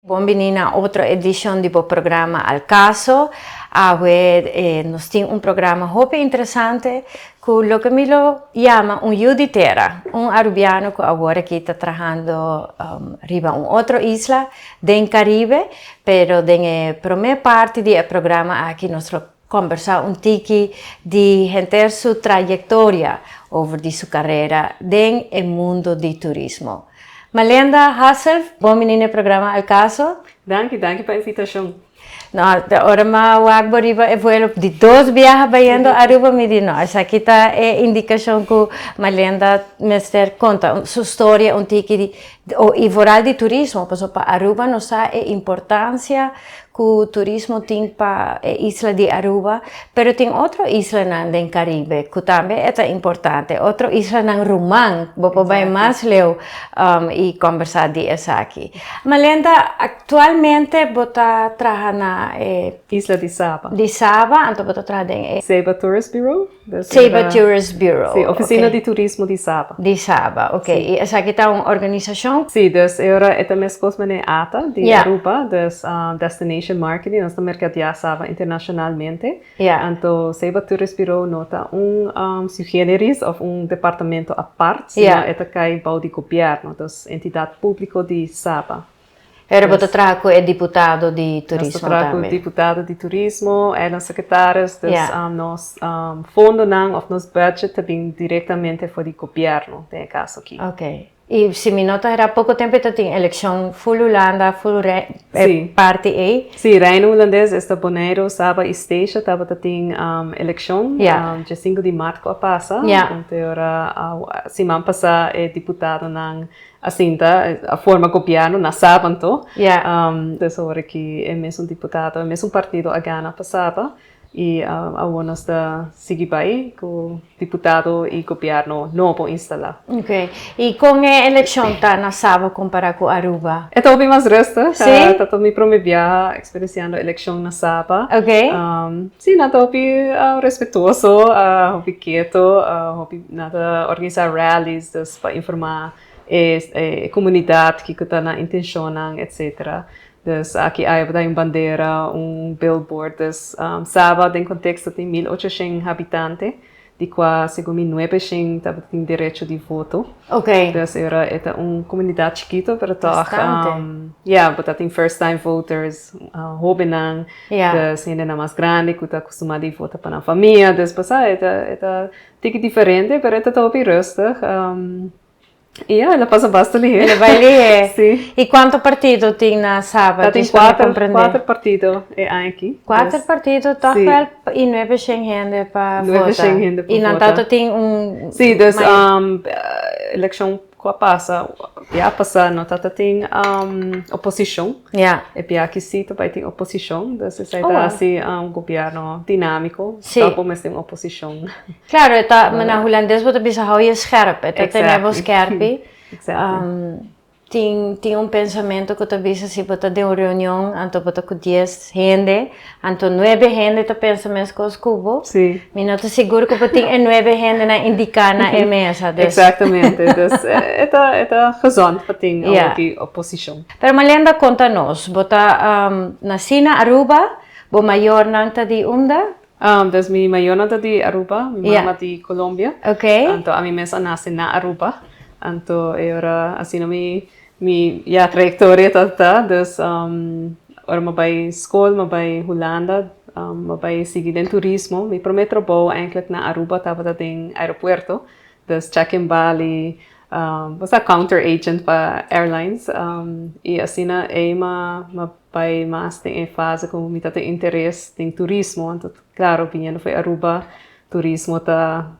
Bon bini na otro edicion di bo programa Al Caso. Awe nos tin un programa hopi interesante cu loke mi lo yama un yu di tera, un Arubiano cu awor aki ta trahando riba un otro isla den Caribe, pero den e prome parti di e programa aki nos lo combersa un tiki di henter su trayectoria over di su carera den e mundo di turismo. Malenda Hassel, bon bini na e programa Al Caso. Danki, danki pa invitacion. No, ora mi a wak bo riba e vuelo di dos biaha bayendo Aruba, mi di no, esaki ta e indicacion cu Malenda mester conta su storia un tiki di, y vooral di turismo, pasobra pa Aruba nos sa e importancia cu turismo tin pa e isla di Aruba, pero tin otro islanan den Caribe cu tambe e ta importante, otro islanan ruman, bo por bay mas leu y combersa di esaki. Malenda, actualmente bo ta traha na e. Isla di Saba. Di Saba, anto bo ta traha den e. Saba Tourist Bureau. Saba Tourist Bureau. Si, Oficina di Turismo di Saba. Di Saba, ok. Y esaki ta un organisacion? Si, dus e ora e ta mescos manera ATA di Aruba, dus Destination Marketing, nos ta mercadea Saba internacionalmente. Anto Saba Tourist Bureau no ta un sui generis of un departamento apart, sino e ta cay bou di gobierno, dus entidad publico di Saba. Pero bo ta traha cu e diputado di turismo tambe? Nos ta traha cu diputado di turismo, eiland secretaris, dus nos fondonan of nos budget ta bin directamente for di gobierno den e caso aki. Ok. Y si mi no ta hera poco tempo ta tin eleccion full Hulanda, full e parti ey. Si, Reino Hulandes, esta Boneiru, Saba y Statia tabata tin eleccion dje sinku di mart cu a pasa. Anto e ora siman pasa e diputadonan A sinta, a forma gobierno na Saba anto. Dus awor aki e mesun diputado, e mesun partido a gana pa Saba y awor nos ta sigui bay cu diputado y gobierno nobo instala. Ok. Y con e eleccion ta na Saba compara cu Aruba? E ta hopi mas rustig. Si? Ta ta mi prome biaha experienciando eleccion na Saba. Ok. Si, nan ta hopi respetuoso, hopi keto, hopi nan ta organisa rallies dus pa informa e comunidad kico ta nan intencionnan etcetera. Dus aki aya bo ta hay un bandera, un billboard. Dus Saba den contexto tin 1800 habitante di cua segun mi 900 tabatin derecho di voto. Dus era e ta un comunidad chikito pero toch ya bo ta tin first time voters, hobennan, dus hendenan mas grandi cu ta acostuma di vota pa nan famia. Dus bo sa e ta e ta Tiki diferente, pero e ta hopi rustig. Y ya, el a pasa basta lihe. El a bai lihe. Sí. Y cuanto partido tin na Saba? Ta tin cuater partido e aña aki. Cuater partido, toch wel y nuebe shen hende pa vota. Nuebe shen hende pa vota. Y nan ta tin un. Sí, dus eleccion Ku a pasa, ya a pasa no ta ta tin oposishon. E bia aki si ta bai tin oposishon, dus esei ta hasi un gobièrnu dinámiko. Ta bo mester tin oposishon. Klaro, e ta, na hulandes bo ta bisa hou je scherp, e ta tene bo skerpi. Tin tin un pensamentu ku ta bisa si bo ta den un reunion anto bo ta ku dies hende, Anto nuebe hende ta pensa meskos ku bo. Sí. Mi no ta sigur ku bo tin e nuebe hendenan indiká na e mesa. Dus. Exactamente. Dus e ta e ta gezond pa tin awor oposishon. Pero Malenda konta nos, bo ta nasí na Aruba, bo mayornan ta di unda? Dus mi mayornan ta di Aruba, mi mama di Colombia. Oké. Anto ami mes a nase na Aruba. Anto e ora asina mi Mi ya trayectoria ta ta dus ora mi a bai school mi a bai Hulanda mi a bai sigui den turismo mi prome trabou eigenlijk na Aruba tabata den aeropuerto dus check in bali bo sa counter agent pa airlines y asina ey mi a bai mas den e fase cu mi ta tin interes den turismo anto claro biniendo for Aruba Turismo ta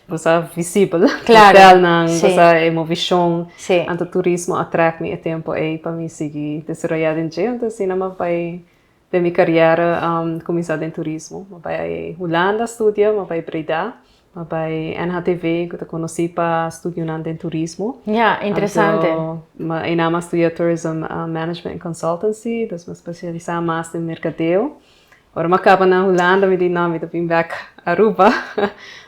bo sa visibel. Claro. Hotelnan, Sí. bo sa e movishon. Sí. Anto turismo a trek mi e tempo ei pa mi sigui desaroyá den dje. Anto asina mi a bai den mi kariera kuminsá den turismo. Mi a bai Hulanda studia, mi a bai Breda, mi a bai NHTV ku ta konosí pa studionan den turismo. Ja, interesante. Anto einan mi a studia Tourism Management and Consultancy, dus mi a spesialisá mas den merkadeo. Ora m'a caba na Hulanda mi di no, mi ta bin bek Aruba.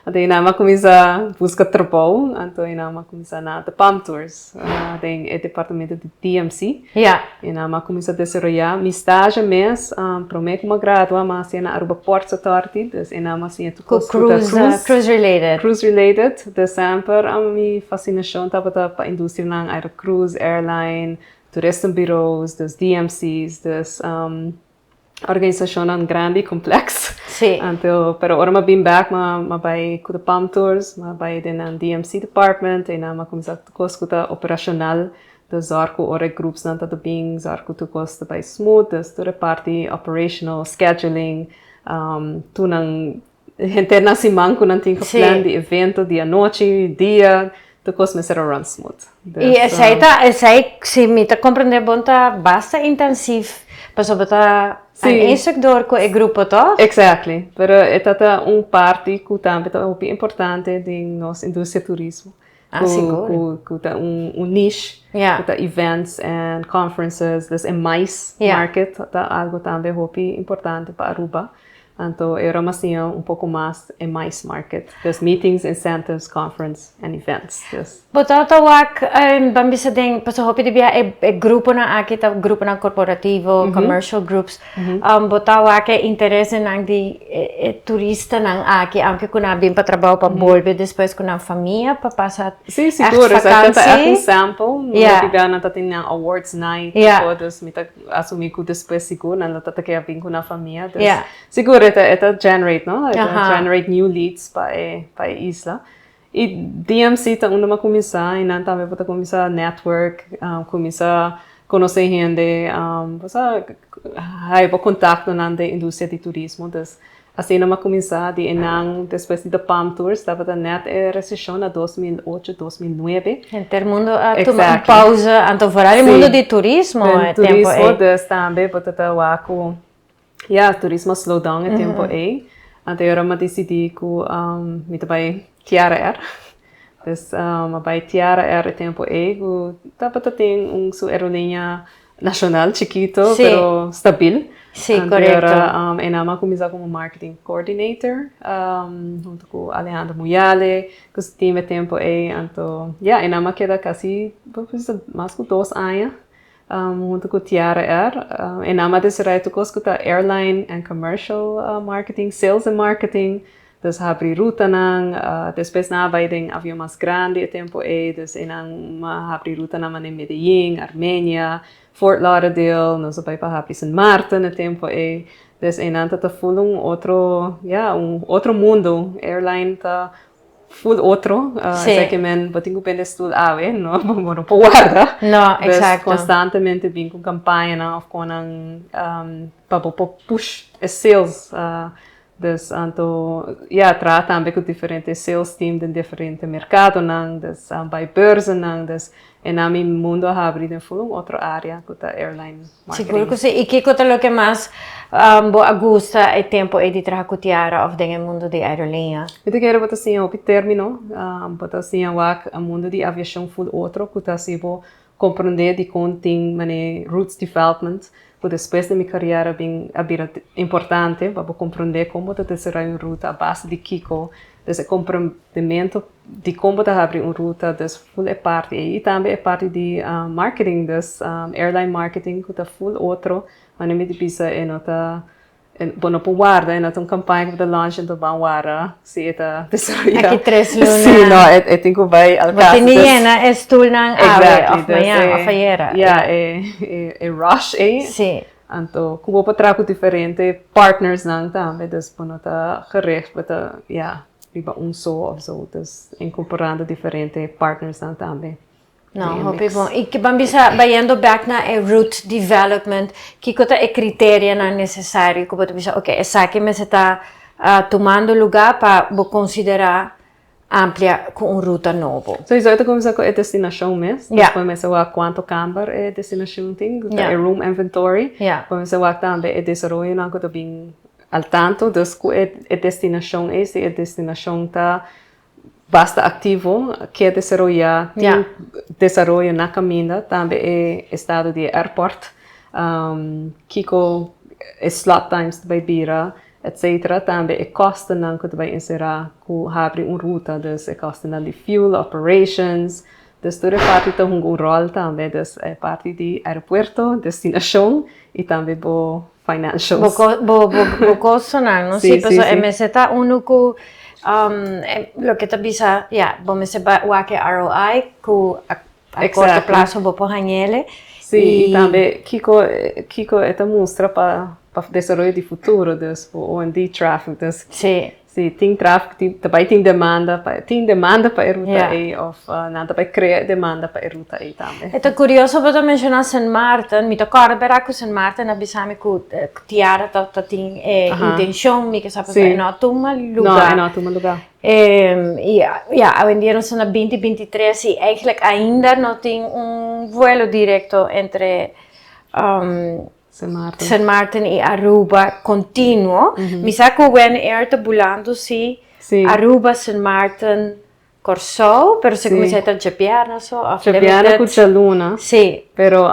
Anto einan m'a cuminsa busca trabou, anto einan m'a cuminsa na De Palm Tours den e departamento di DMC. Einan m'a cuminsa desaroya mi stage mes prome cu m'a gradua m'a hacia na Aruba Ports Authority, dus einan m'a siña tur cos cu ta cruise. Cruise related. Cruise related. Dus semper mi fascinacion tabata pa industrianan aero cruise, airline, toeristenbureaus, dus DMC's, dus Organisashonnan grandi i kompleks. Anto, pero ora m'a bin bèk m'a m'a bai ku de Palm Tours, m'a bai den nan DMC department, einan m'a kuminsá tur kos ku ta operashonal, dus zòrg ku ora e grupsnan ta ta bin, zòrg ku tur kos ta bai smooth, dus tur e parti operational, scheduling, tur nan henter nan siman ku nan tin gepland di evento, di anochi, dia, tur kos mester a run smooth. I esei ta, esei si mi ta komprendé bon ta basta intensief pasobra ta un instrukdor ku e grupo tòg? Exactly, pero e ta ta un parti ku tambe ta hopi importante den nos industria turismo. Ah, sigur. Ku ta un niche, ku ta events and conferences, dus e mais market ta algo tambe hopi importante pa Aruba. Anto e ora mas siña un poco mas e mais market. Dus meetings, incentives, conference and events. Dus. Bo ta ta wak ban bisa den pasobra hopi di bia e gruponan aki ta gruponan corporativo, commercial groups. Bo ta wak e interesnan di e turistanan aki aunke ku nan a bin pa trabou pa bolbe despues ku nan famia pa pasa Sí, sigur. Esaki ta echt un sample. Hopi bia nan ta tin nan awards night. Dus mi ta asumi ku despues sigur nan lo ta ta keda bin ku nan famia. Dus sigur e ta e ta generate no, e ta generate new leads pa e pa e isla. I DMC ta unda mi a kuminsá i nan tambe bo ta kuminsá network, kuminsá konosé hende, bo sa haya bo kontaktonan den industria di turismo. Dus asina mi a kuminsá di einan despues di The Palm Tours tabata nèt e reseshon na 2008, 2009. Henter mundu a tuma un pausa, anto foral e mundu di turismo e tempu ei. Turismo, dus tambe bo ta ta wak ku ya, turismo a slow down e tempu ei. Anto e ora mi a disidí ku mi ta bai Tiara Air. Dus mi a bai Tiara Air e tempu ei ku tabata tin un su aerolínea nashonal chikito pero stabil. Sí, korekto. Anto e ora einan mi a kuminsá komo marketing coordinator huntu ku Alejandro Muyale ku su team e tempu ei. Anto ya, einan mi a keda kasi mas ku 2 aña. Huntu ku Tiara Air. E nan a desaroyá tur kos ku ta airline and commercial marketing, sales and marketing. Dus habri rutanan. Despues nan a bai den avion mas grandi e tempu ei. Dus e nan a habri rutanan manera Medellin, Armenia, Fort Lauderdale. Nos a bai pa habri Sint Maarten e tempu ei. Dus e nan ta ta full un otro, ya, un otro mundu. Airline ta Full otro, esaki men bo tin ku bende stoel awe, no, bo no por warda. No, exacto. Dus konstantemente bin ku kampañanan òf konan pa bo por push e sales. Dus anto, ya, traha tambe ku diferente sales team den diferente merkadonan, dus bai beurzennan, dus E na mi mundo a habri den full un otro area cu ta airline marketing. Sigur cu si. Y kico ta loke mas bo a gusta e tempo ey di traha cu Tiara of den e mundo di aerolínea? Mi ta kere bo ta siña hopi termino, bo ta siña wak e mundo di aviacion full otro cu ta haci bo comprende dicon tin mane routes development cu despues di mi carera bin a bira importante pa bo comprende con bo ta desaroya un ruta a base di kico. Dus e comprendemento di con bo ta habri un ruta, dus full e parti ei. Y tambe e parti di marketing, dus airline marketing cu ta full otro. Wanneer mi di bisa e no ta, bo no por warda, e no ta un campaña cu bo ta launch enton ban warda si e ta desaroya. Aki tres luna. Si, no, e tin cu bay al caso. Bo tin di yena e stoelnan awe of mañan of ayera. Ya, e rush ei. Si. Anto ku bo por traha ku diferente partnersnan tambe, dus bo no ta gericht, bo ta, ya, riba un so of zo, dus inkorporando diferente partnersnan tambe. No, hopi bon. I ban bisa, bayendo bek na e route development, kiko ta e kriterianan nesesario ku bo ta bisa, oke, esaki mester ta tumando lugá pa bo konsiderá amplia ku un ruta nobo. Sowieso e ta kuminsá ku e destinashon mes. Despues mester wak kuantu kamber e destinashon tin, ku ta e room inventory. Bo mester wak tambe e desaroyonan ku ta bin al tanto. Dus ku e destinashon ei, si e destinashon ta basta aktivo, ke desaroyá, tin desaroyo na kaminda, tambe e estado di e airport, kiko. e slot times ta bai bira, etcetera. Tambe e kostennan ku ta bai enserá ku habri un ruta, dus e kostennan di fuel, operations, dus tur e parti ta hunga un ròl tambe, dus e parti di aeropuerto, destinashon i tambe bo financials. Bo kostonan, no? Sí, pasobra e mester ta unu ku loke ta bisa, ya, bo mester wak e ROI ku a korto plaso bo por hañ'ele. Sí, i tambe kiko kiko e ta mustra pa pa desaroyo di futuro, dus bo OND traffic, dus Sí. si tin traffic tin ta bai tin demanda pa tin demanda pa e ruta ei of nan ta bai krea e demanda pa e ruta ei tambe. E ta kurioso bo ta menshoná Sint Maarten, mi ta kòrda bera ku Sint Maarten a bisa mi ku Tiara ta tin e intenshon, mi ke sa pasobra e no a tuma lugá. No, e no a tuma lugá. Y ya, awendia nos ta na binti binti tres y eigenlijk ainda no tin un vuelo directo entre Sint Maarten. Sint Maarten y Aruba continuo. Mi sa cu Winair ta bulando si Aruba, Sint Maarten, Corsou, pero segun mi sa e ta djabièrnè so of limited. Djabièrnè cu djaluna. Si. Pero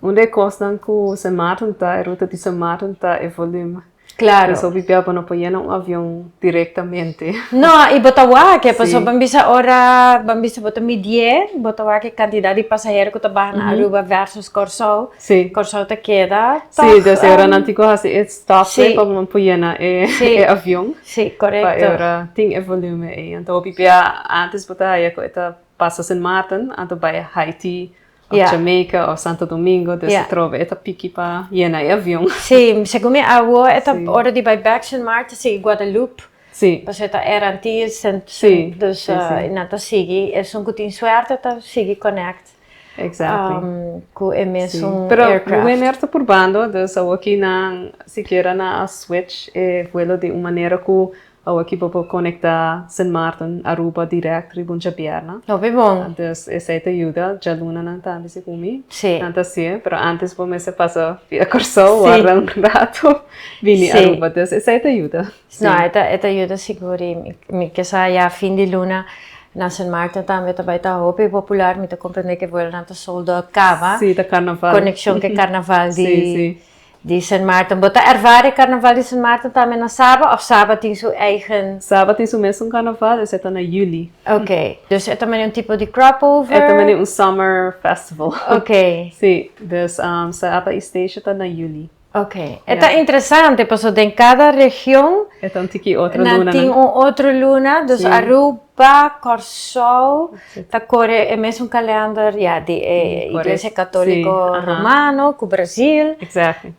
un di e cosnan cu Sint Maarten ta, e ruta di Sint Maarten ta e volume. Claro. Pasobra hopi bia bo no por yena un avion directamente. No, y bo ta wak, pasobra ban bisa ora, ban bisa bo ta midié, bo ta wak e cantidad di pasahero cu ta baha na Aruba versus Corsou. Si. Corsou ta keda toch. Si, dus e ora nan tin cu haci e stop pa bo por yena e avion. Si, corecto. Pa e ora tin e volume ey. Anto hopi bia antes bo ta haya cu e ta pasa Sint Maarten, anto bay Haiti Of Jamaica of Santo Domingo, dus atrobe e ta piki pa yena e avion. Sí, segun mi awo e ta ora di bai bek Sint Maarten sigui Guadeloupe. Sí. Pasobra e ta Air Antilles, Sint, Sí, dus sí, sí. nan ta sigui, esun ku tin suerte ta sigui connect. Exactly. Ku e mesun Sí, pero aircraft. Winair ta purbando, dus awoki nan sikiera nan a switch e vuelo di un manera ku Awor bo por conecta Sint Maarten, Aruba direct riba un djabierna. Hopi bon. Dus esey ta yuda. Djalunanan tambe segun mi. Sí. Nan ta hacié, pero antes bo mester pasa via Corsou, warda un rato, bini Aruba. Dus esey ta yuda. Sí. No, e ta, e ta yuda sigur y mi ke sa ya fin di luna na Sint Maarten tambe ta bay ta hopi popular. Mi ta comprende ke vuelonan ta sold out caba. Sí, ta carnaval. Conexion ke carnaval di. Sí, sí. Di Sint Maarten. Bo ta ervara e karnaval di Sint Maarten tambe na Saba of Saba tin su eigen? Saba tin su mesun karnaval, esei ta na juli. Ok, dus e ta mane un tipo di crop over? E ta mane un summer festival. Ok. Si, dus Saba i Statia ta na juli. Ok, e ta interesante pasobra den kada region. E ta un tiki otro luna. Nan tin un otro luna, dus Aruba. Pa Kòrsou ta kore e mesun kalender ya di e Iglesia Katoliko Romano ku Brazil.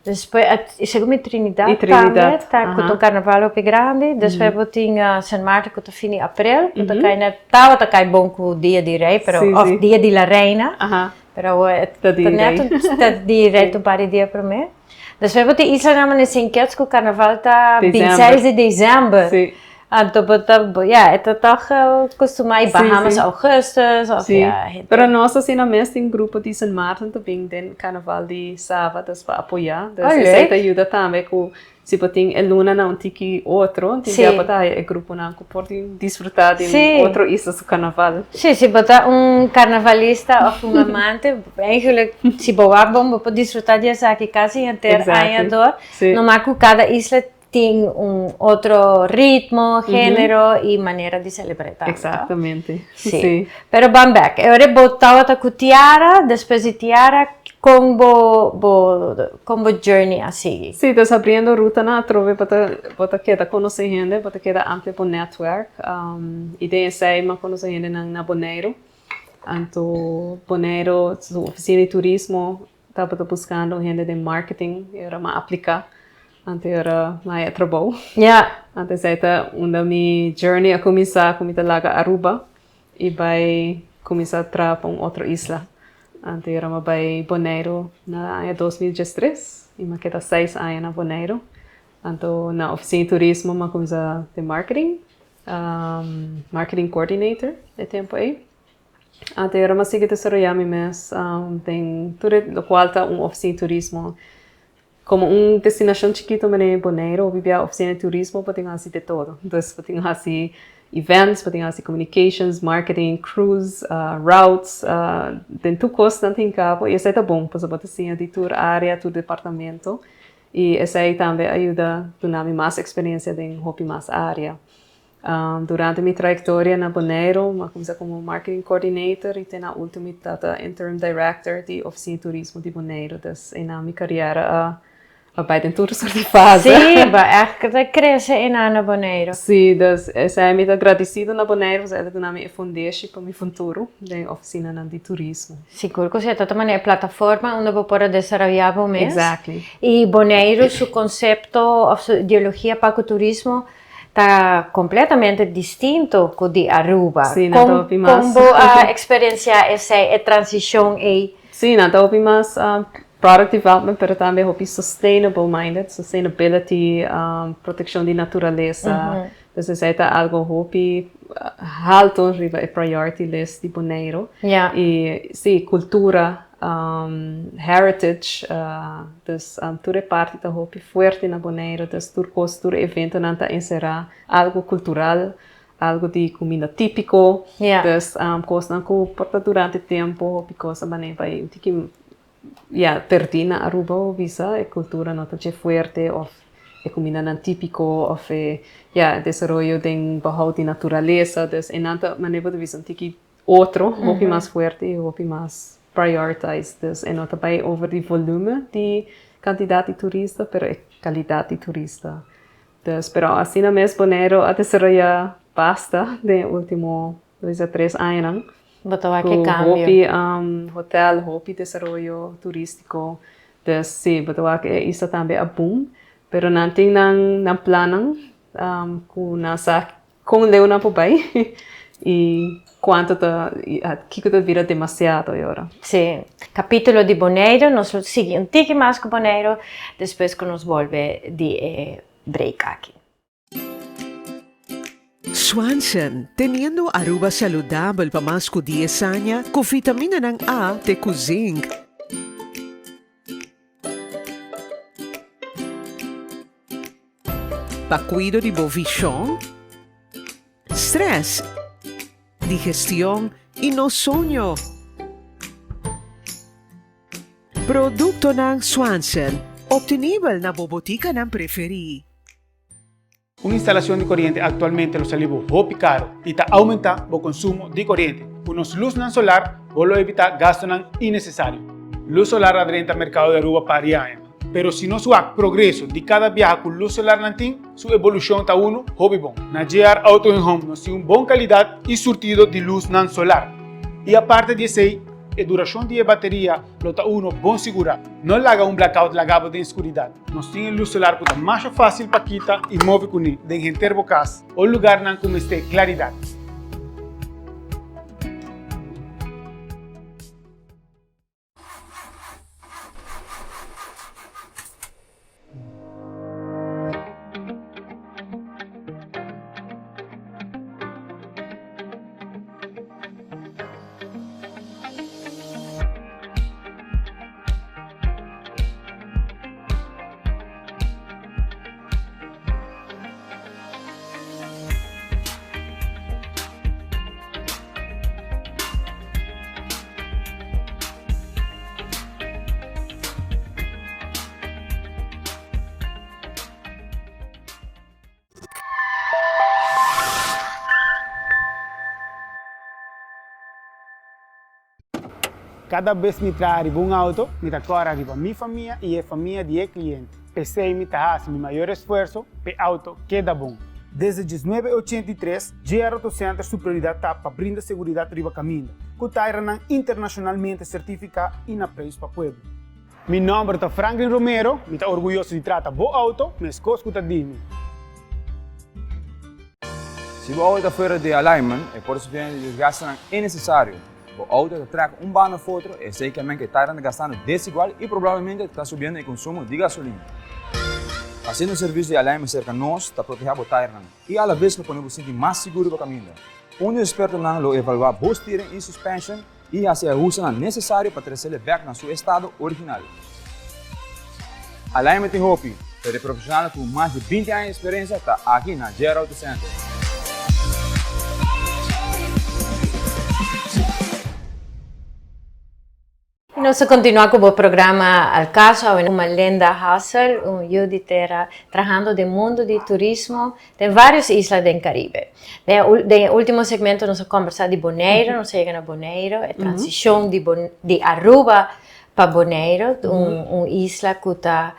Despues segun mi Trinidad tambe ta ku ta un karnaval hopi grandi. Despues bo tin Sint Maarten ku ta fini aprel ku ta kai net tabata kai bon ku dia di rei pero òf dia di la reina pero awor e ta net ta di rei ta un par di dia promé. Despues bo tin islanan manera Saint Kitts ku karnaval ta bintiseis di desèmber. Anto bo ta, ya, e ta tòg kustumá i Bahamas augustus òf ya. Sí, pero nos asina mes tin grupo di Sint Maarten ta bin den karnaval di Saba dus pa apoyá. Dus esei ta yuda tambe ku si bo tin e lunanan un tiki otro, tin bia bo ta haya e gruponan ku por tin disfrutá di un otro isla su karnaval. Sí, si bo ta un karnavalista òf un amante, eigenlijk si bo wak bon bo por disfrutá di esaki kasi henter aña dor. Nomás ku kada isla Tin un otro ritmo, género y manera di celebra tambe. Exactamente. Sí. Sí. Pero ban bek. E ora bo tabata cu Tiara, despues di Tiara, con bo, bo, con bo journey a sigui? Sí, dus abriendo rutanan atrobe bo ta, bo ta keda conoce hende, bo ta keda amplia bo netwerk. Y den esey mi a conoce hendenan na Boneiru. Anto Boneiru su oficina di turismo Tabata buscando hende den marketing y ora mi a aplica anto y ora mi haya trabou. Anto esei ta unda mi journey a cuminsa cu mi ta laga Aruba y bay cuminsa traha pa un otro isla. Anto y ora mi a bay Boneiru na aña 2013 y mi a keda seis aña na Boneiru. Anto na oficina di turismo mi a cuminsa den marketing, marketing coordinator e tempo ey. Anto ora mi a sigui desaroyá mi mes den tur e lokual ta un ofisina di turismo. Komo un destinashon chikitu manera Boneiru, hopi bia ofisina di turismo bo tin hasi de todo. Dus bo tin hasi events, bo tin hasi communications, marketing, cruise, routes, den tur kos nan tin kabo i esei ta bon pasobra bo ta siña di tur área, tur departamento. I esei tambe a yuda duna mi mas eksperensia den hopi mas área. Durante mi trayektoria na Boneiru, mi a kuminsá komo marketing coordinator i te na último mi tabata interim director di Ofisina di Turismo di Boneiru. Dus einan mi kariera a a bai den tur soort di fase. Sí, bo ègt a krese einan na Boneiru. Sí, dus esei mi ta gradisido na Boneiru pasobra el a duna mi e fundeshi pa mi futuro den ofisinanan di turismo. Sigur ku si, e ta manera e plataforma unda bo por a desaroyá bo mes. Exactly. I Boneiru su konsepto òf su ideologia pa ku turismo ta kompletamente distinto ku di Aruba. Sí, nan ta hopi mas. Kon bo a eksperensiá esei, e transishon ei? Sí, nan ta hopi mas product development, pero tambe hopi sustainable minded, sustainability, protekshon di naturalesa. Dus esei ta algo hopi halto riba e priority list di Boneiru. I sí, kultura, heritage, dus tur e parti ta hopi fuerte na Boneiru. Dus tur kos, tur eventonan ta enserá algo kultural, algo di kuminda típiko. Dus kosnan ku por ta durante tempu hopi kos a manera bai un tiki ya perdí na Aruba bo bisa e kultura no ta dje fuerte òf e kumindanan típiko òf e ya desaroyo den behoud di naturalesa. Dus einan ta manera bo ta bisa un tiki otro, hopi mas fuerte i hopi mas prioritized. Dus e no ta bai over di volume di kantidat di turista pero e kalidat di turista. Dus pero asina mes Boneiru a desaroyá basta den e último dos a tres añanan. Bo ta wak e Ku kambio. hopi hotel, hopi desaroyo turístiko. Dus sí, bo ta wak e isla tambe a boom. Pero nan tin nan nan plannan ku nan sa kon leu nan por bai i kuantu ta kiko ta bira demasiado e ora. Sí. Kapítulo di Boneiru, nos lo sigui un tiki mas ku Boneiru despues ku nos bolbe di e break aki. Swanson, teniendo Aruba saludabel pa mas cu dies aña cu vitaminanan A te cu zinc. Pa cuido di bo vision, stress, digestion y no soño. Productonan Swanson, obtenibel na bo boticanan preferi. Un instalashon di koriente aktualmente lo sali bo hopi karo i ta oumentá bo konsumo di koriente. Ku nos lusnan solar bo lo evitá gastunan innesesario. Lus solar a drenta merkado di Aruba par di aña. Pero si nos wak progreso di kada biaha ku lus solarnan tin, su evolushon ta unu hopi bon. Na JR Auto and Home nos tin un bon kalidat i surtido di lusnan solar. I aparte di esei, e durashon di e bateria lo ta uno bon sigurá. No laga un blackout laga bo den skuridat. Nos tin e lus solar ku ta masha fásil pa kita i move kuné den henter bo kas o lugarnan ku mester klaridat. Kada bes mi traha riba un auto, mi ta kòrda riba mi famia i e famia di e kliente. P'esei mi ta hasi mi mayor esfuerso p'e auto keda bon. Desde diesnuebe ochenta i tres, JR Auto Center su prioridat ta pa brinda seguridat riba kaminda, ku tairanan internashonalmente sertifiká i na preis pa pueblo. Mi nòmber ta Franklin Romero, mi ta orguyoso di trata bo auto meskos ku ta di mi. Si bo auto ta fuera di alignment, e por sufriendo di desgastenan innesesario. Bo auto ta trek un banda of otro, esei ke men ku e tairanan ta gastando desigual i probablemente ta subiendo e konsumo di gasolina. Hasiendo un servisio di alignment serka nos ta protehá bo tairanan i alabes lo pone bo sinti mas sigur riba kaminda. Un di ekspertonan lo evaluá bo steering i suspension i hasi e ahustenan nesesario pa tresele bèk na su estado original. Alignment tin hopi, pero e profesionalnan ku mas di binti aña di eksperensia ta aki na JR Auto Center. Nos ta continua cu bo programa Al Caso awe cu Malinda Hassel, un yu di tera trahando den mundo di turismo den varios isla den Caribe. Den e ultimo segmento nos a combersa di Bonaire, nos a yega na Bonaire, e transicion di di Aruba pa Bonaire, un isla cu ta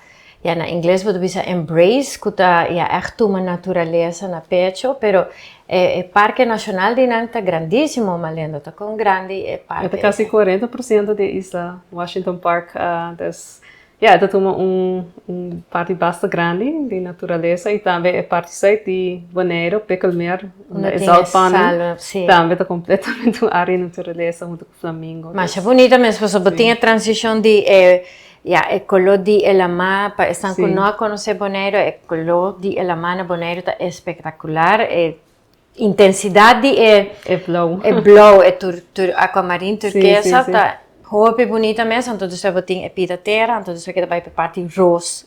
ya na ingles bo ta bisa embrace ku ta ya ègt tuma naturalesa na pecho pero e parke nashonal di nan ta grandísimo Malendo ta kon grandi e parke. E ta kasi 40% di e isla Washington Park dus ya e ta tuma un un parti basta grandi di naturalesa i tambe e parti sùit di Boneiru Pekelmeer unda e zoutpannen tambe ta kompletamente un área di naturalesa huntu ku flamingo. Masha bunita mes pasobra bo tin e transishon di e Ya, e koló di e lamá, pa esnan ku no a konosé Boneiru, e koló di e lamá na Boneiru ta espektakular. E intensidat di e. E blou. E blou, e tur, tur aquamarin turkesa ta hopi bunita mes. Anto despues bo tin e pida tera, anto despues ke ta bai pa e parti ros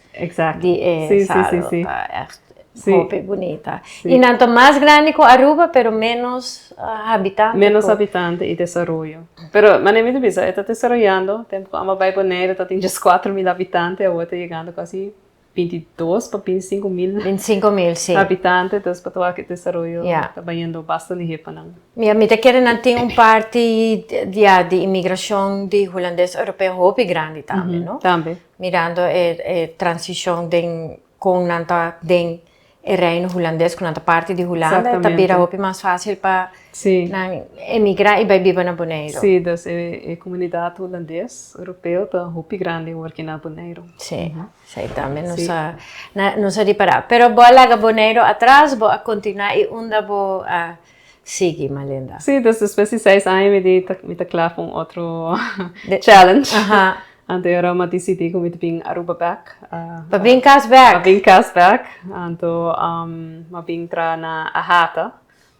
di e salo. Ta ègt Hopi bunita. I nan ta mas grandi ku Aruba pero menos habitante. Menos habitante i desaroyo. Pero manera mi ta bisa e ta desaroyando. Tempu ku amba bai Bonaire ta tin djes 4000 habitante awor ta yegando kasi 22 pa 25000. 25000 si. Habitante dus pa ta wak e desaroyo ta bayendo basta lihé pa nan. Mi mi ta kere nan tin un parti ya di imigrashon di hulandes europeo hopi grandi tambe no? Tambe. Mirando e transishon den Kon nan ta den e Reino Hulandes, ku nan ta parti di Hulanda, ta bira hopi mas fásil pa nan emigrá i bai biba na Boneiru. Sí, dus e komunidat hulandes europeo ta hopi grandi awor aki na Boneiru. Sí, esei tambe nos a nos a ripará. Pero bo a laga Boneiru atras, bo a kontinuá i unda bo a sigui, Malinda? Sí, dus despues di seis aña mi di mi ta kla pa un otro challenge. Anto e ora mi a disidí ku mi ta bin Aruba bèk. Pa bin kas bèk? Pa bin kas bèk. Anto mi a bin traha na AHATA,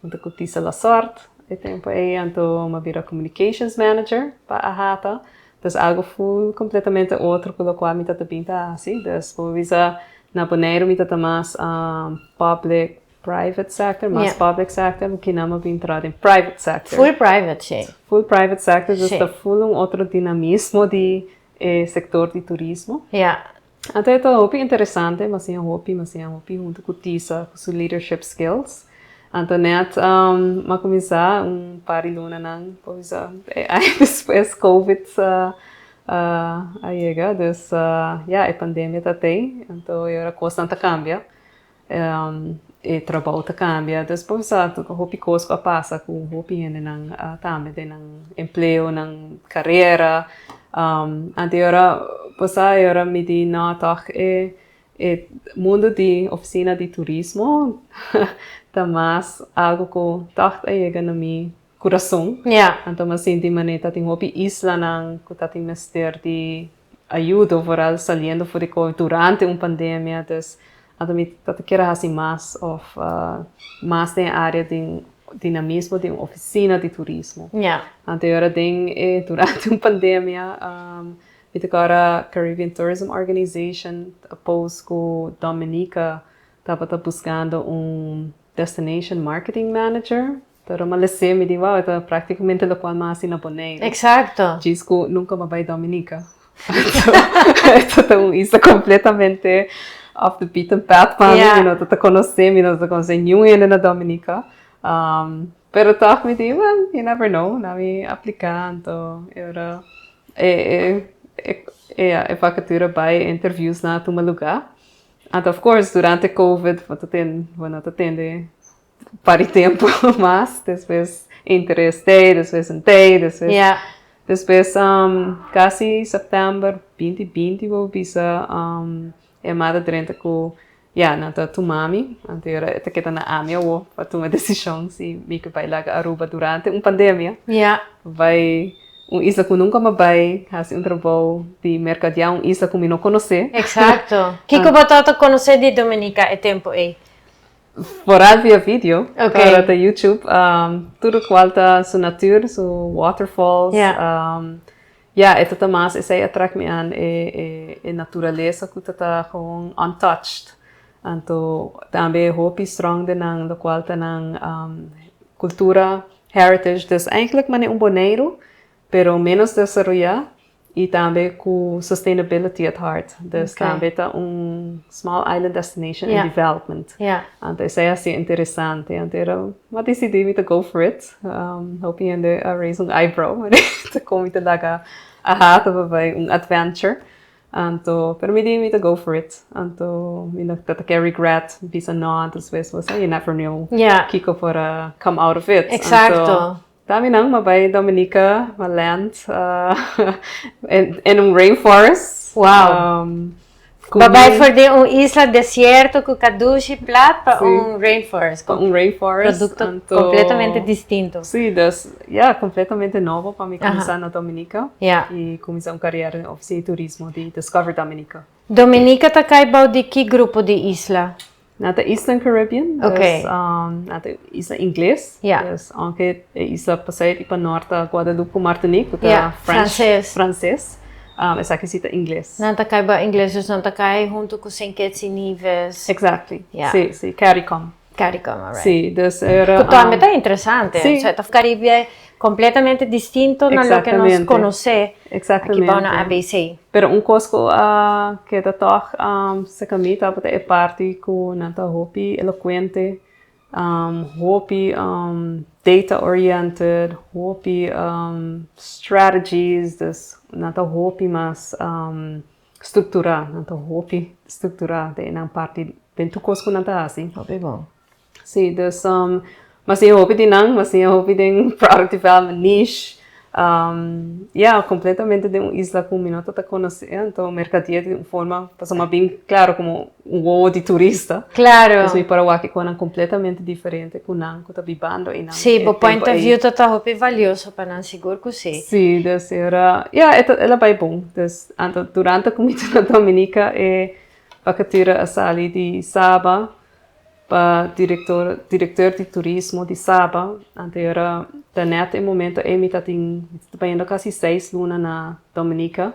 huntu ku Tisa Lasort e tempu ei. Anto mi a bira communications manager pa AHATA. Dus algu ful kompletamente otro ku lokual mi ta ta bin ta hasi. Dus por bisa na Boneiru mi ta ta mas public Private sector, mas public sector, kinan bo bin traha den private sector. Full private, si. Full private sector, dus ta full un otro dinamismo di e sector di turismo. Anto e ta hopi interesante, mi a siña hopi, mi a siña hopi hunto cu Tisa, cu su leadership skills. Anto net mi a cuminsa un par di lunanan, por bisa e aña despues covid a yega, dus ya e pandemia ta tey, anto e ora cosnan ta cambia. E trabou ta kambia. Dus por sa hopi kos ku a pasa ku hopi hendenan tambe den nan empleo, nan karera. Anto e ora por sa e ora mi di no tòg e e mundu di ofisina di turismo ta mas algu ku tòg ta yega na mi kurason. Anto mi a sinti manera ta tin hopi islanan ku ta tin mester di ayudo, vooral saliendo for di covid durante un pandemia, dus anto mi ta ta kier a hasi mas of mas den e area di dinamismo di un oficina di turismo. Anto e ora den e durante un pandemia mi ta kòrda Caribbean Tourism Organization a post ku Dominica tabata buscando un destination marketing manager. Pero m'a les'é, mi di, wow, e ta práktikamente lokual m'a hasi na Boneiru. Eksakto. Djis ku nunka m'a bai Dominica. Anto, e ta un isla kompletamente off the beaten path pa mi. Mi no ta ta konosé, mi no ta konosé niun hende na Dominica. Pero tòg mi di, well, you never know. Na mi apliká, anto e ora e e e vakatura bai, e interviewsnan a tuma lugá. Anto, of course, durante covid bo ta tende, bo no ta tende Par di tempu mas, despues interes tei, despues un tei, despues despues kasi sèptèmber 2020 bo bisa e amada drenta ku ya nan ta tuma mi, anto e ora e ta keda na ami awo pa tuma desishon si mi ke bai laga Aruba durante un pandemia, bai un isla ku nunka mi a bai hasi un trabou di merkadiá un isla ku mi no konosé. Eksakto. Kiko bo tabata konosé di Dominica e tempu ei? Vooral via video, okay. Ta YouTube, tur cual ta su natuur, su waterfalls. Ja, e ta mas esey a trek mi aan, e e e naturalesa cu ta ta gewoon untouched. Anto tambe hopi strong den nan locual ta nan cultura, heritage. Dus eigenlijk manera un Boneiru, pero menos desaroya. Y tambe cu sustainability at heart. Dus tambe ta un small island destination in development. Anto esey a haci interesante. Anto era m'a dicidi mi ta go for it. Hopi hende a raise un eyebrow manera ta con mi ta laga aha ta pa bay un adventure. Anto pero mi di mi ta go for it. Anto mi no ta ke regret bisa no anto despues bo sa you never know kico por a come out of it. Anto Ta mi nan, m'a bai Dominica, m'a land in un rainforest. Wow. Bo bai for di un isla desierto cu cadushi plat pa un rainforest. Pa un rainforest. Producto completamente distinto. Si, dus ya, completamente nobo pa mi cuminsa na Dominica. Y cuminsa un carera den oficina di turismo di Discover Dominica. Dominica ta cay bou di ki grupo di isla? Nan ta Eastern Caribbean, dus nan ta isla ingles. Dus aunke e isla pa zuid i pa nort ta Guadeloupe ku Martinique ku ta French, franses, esaki si ta ingles. Nan ta kai bou ingles, dus nan ta kai huntu ku Saint Kitts i Nevis. Exactly, si, si, CARICOM. CARICOM, alright. Si, dus era. Ku tambe ta interesante. Osea ta Caribe completamente distinto na loke nos conoce aki bou na ABC. Pero un cos cu a keda toch cerca mi tabata e parti cu nan ta hopi elocuente, hopi data oriented, hopi strategies, dus nan ta hopi mas structura, nan ta hopi structura den nan parti, den tur cos cu nan ta haci. Hopi bon. Sí, dus m'a siña hopi di nan, m'a siña hopi den product development niche. Ya, completamente den un isla cu mi no ta ta conoce, anto mercadea di un forma, pasobra m'a bin, claro, como un wowo di turista. Claro. Dus mi por a wak e conan completamente diferente cu nan cu ta bibando einan. Sí, bo point of view ta ta hopi valioso pa nan, sigur cu sí. Sí, dus era, ya, el a bay bon. Dus, anto durante cu mi ta na Dominica e vacature a sali di Saba. Pa director directeur di turismo di Saba, anto era ta net e momento ei mi ta tin mi ta bayendo casi seis luna na Dominica,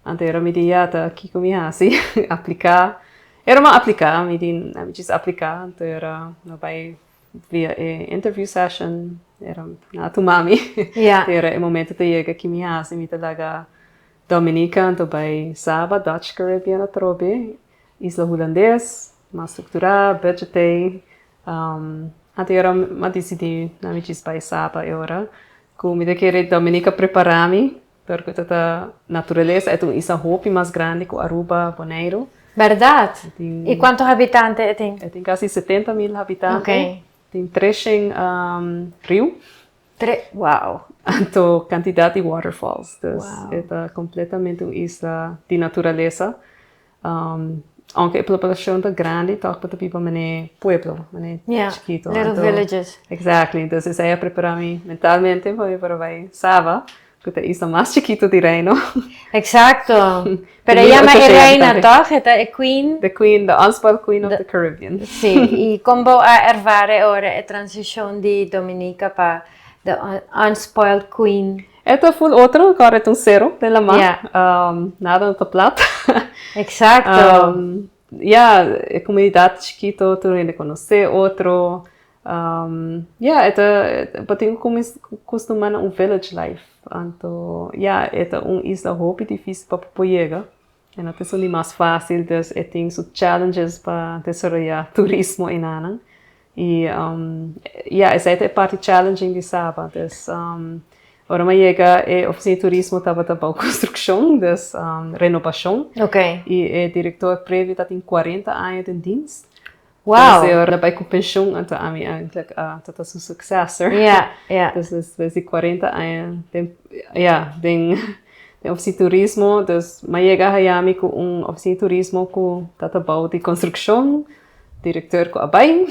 anto era mi di ya ta kico mi haci aplica, era mi a aplica mi di mi djis aplica anto era mi a bay via e interview session era nan a tuma mi era e momento ta yega ki mi haci mi ta laga Dominica anto bay Saba Dutch Caribbean atrobe. Isla Hulandes, mas strukturá, budget'ei. Anto e ora m'a disidí na mi djis bai Saba e ora ku mi ta kere Dominica prepará mi, dor ku ta ta naturalesa, e ta un isla hopi mas grandi ku Aruba, Boneiru. Bèrdat? I kuantu habitante e tin? E tin kasi 70.000 habitante. Tin 300 riu. Wow! Anto kantidat di waterfalls. Dus e ta kompletamente un isla di naturalesa. Aunke e populashon ta grandi tòg bo ta biba manera pueblo, manera chikito. Yeah, little villages. Exactly. Dus esei a prepara mi mentalmente pa mi por bai Saba, ku ta e isla mas chikito di Reino. Exacto. Pero e yama e reina tòg? E ta e queen? The queen, the unspoiled queen of the Caribbean. Sí, i kon bo a ervara e ora e transishon di Dominica pa the unspoiled queen? E ta full otro, kòrda e ta un sero den lamá. Nada no ta plat. Exacto. Ya, e komunidat chikito, tur hende konosé otro. Ya, e ta, bo tin ku kustumá na un village life. Anto, ya, e ta un isla hopi difísil pa bo por yega. E no ta esun di mas fásil, dus e tin su challenges pa desaroyá turismo enanan. I ya, esei ta e parti challenging di Saba. Dus ora mi a yega e ofisina di turismo tabata bou konstrukshon, dus renobashon. I e direktor previo tabatin 40 aña den dienst. Wow! Dus e ora bai ku penshun, anto ami eindelijk tabata su successor. Dus despues di 40 aña den, ya, den ofisina di turismo, dus mi a yega haya mi ku un ofisina di turismo ku tabata bou di konstrukshon. Directeur cu a bay.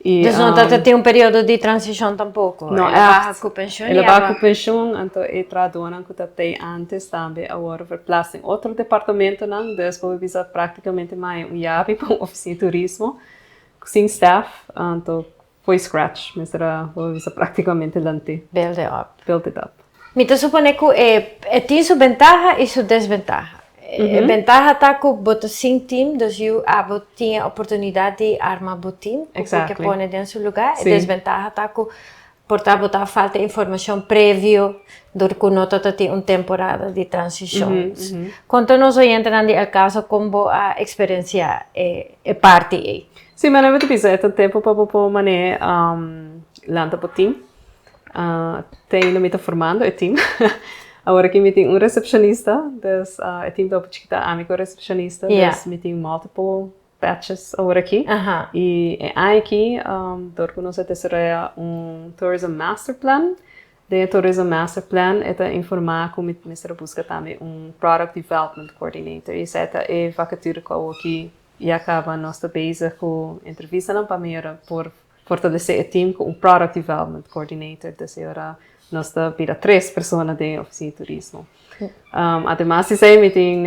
Y, dus no ta tin un periodo di transicion tampoco? No, El a baha cu pensioen? El a baha cu pensioen, anto e trahadornan cu ta tey antes tambe a worde verplaatst den otro departamentonan. Dus bo por bisa practicamente maya un yabi pa un oficina di turismo sin staff, anto foi scratch, mester a bo por bisa practicamente lant'e. Build it up. Build it up. Mi ta supone cu e e tin su bentaha y su desbentaha. E bentaha ta cu bo ta sin team, dus yu abo tin e oportunidad di arma bo team cu bo ke pone den su lugar. E desbentaha ta cu. Por ta bo ta falta informashon previo dor ku no ta tin un temporada di transishon. Konta nos oyentenan di El Caso kon bo a eksperensiá e parti ei. Sí, manera mi ta bisa e ta tempu pa bo por manera lanta bo tim. Te ainda mi ta formando e tim. Awor aki mi tin un resepshonista, dus e tim ta hopi chikita ami ku e resepshonista, dus mi tin multiple batches awor aki. I e aña aki dor ku nos a desaroyá un Tourism Master Plan, den e Tourism Master Plan e ta informá ku mi mester a buska tambe un Product Development Coordinator i esei ta e vakatura ku awor aki ya kaba nos ta bezig ku entrevistanan pa mira por fortalesé e team ku un Product Development Coordinator. Dus e ora nos ta bira tres persona den e ofisina di turismo. Ademas di esei mi tin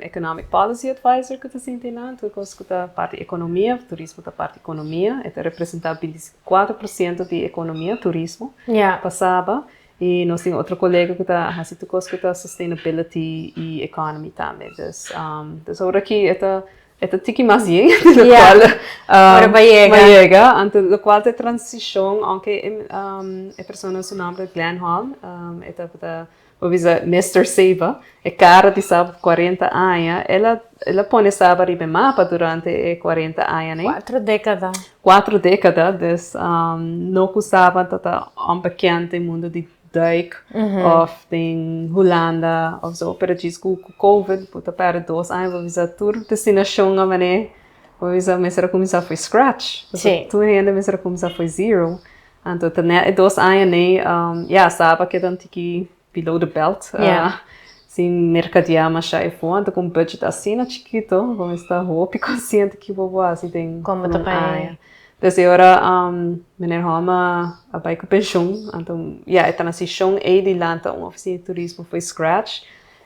Economic Policy Advisor ku ta sinti nan, tur kos ku ta parti ekonomia, turismo ta parti ekonomia, e ta representá 24 por siento di ekonomia, turismo, pa Saba. I nos tin otro kolega ku ta hasi tur kos ku ta sustainability i economy tambe. Dus, dus ora aki e ta tiki mas yen, di lo kual Ora bo yega. Bo yega, anto lokual ta e transishon, aunke e persona su nomber ta Glenn Hall, e tabata bo bisa Mister Saba, e kara di Saba pa 40 aña, el a pone Saba riba e mapa durante e 40 añanan. 4 dékada. 4 dékada, dus no ku Saba ta onbekend den mundu di duik òf den Hulanda òf so, pero djis ku Covid bo ta pèrdè 2 aña, bo bisa tur destinashon a manera bo bisa mester a kuminsá for scratch, tur hende mester a kuminsá for zero. Anto ta net e 2 aña nei, ya, Saba keda un tiki below the belt, sin merkadeá masha efo, anto ku un budget asina chikito bo mester ta hopi konsiente kiko bo hasi den un aña. Dus e ora meneer Holm a bai ku penshun, anto ya e transishon ei di lanta un ofisina di turismo for scratch,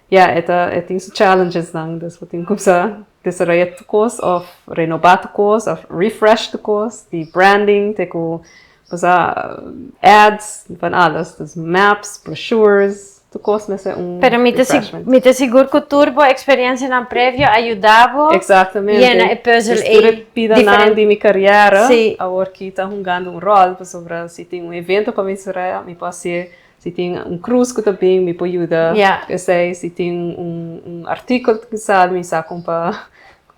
ya e tin su challengesnan, dus bo tin kumsa desaroyá tur kos òf renobá tur kos òf refresh tur kos, di branding te ku ads, van alles, dus maps, brochures, tur kos mester un Pero mi ta refreshment. Mi ta sigur ku tur bo eksperensianan previo a yuda bo Exactamente. yena e pùzel Dus tur e ei pidanan diferente. Di mi kariera awor ki ta hungando un ròl pasobra si tin un evento pa mi sera mi por hasié, si tin un cruise ku ta bin mi por yuda esei, si tin un artíkulo ku sali mi sa kon pa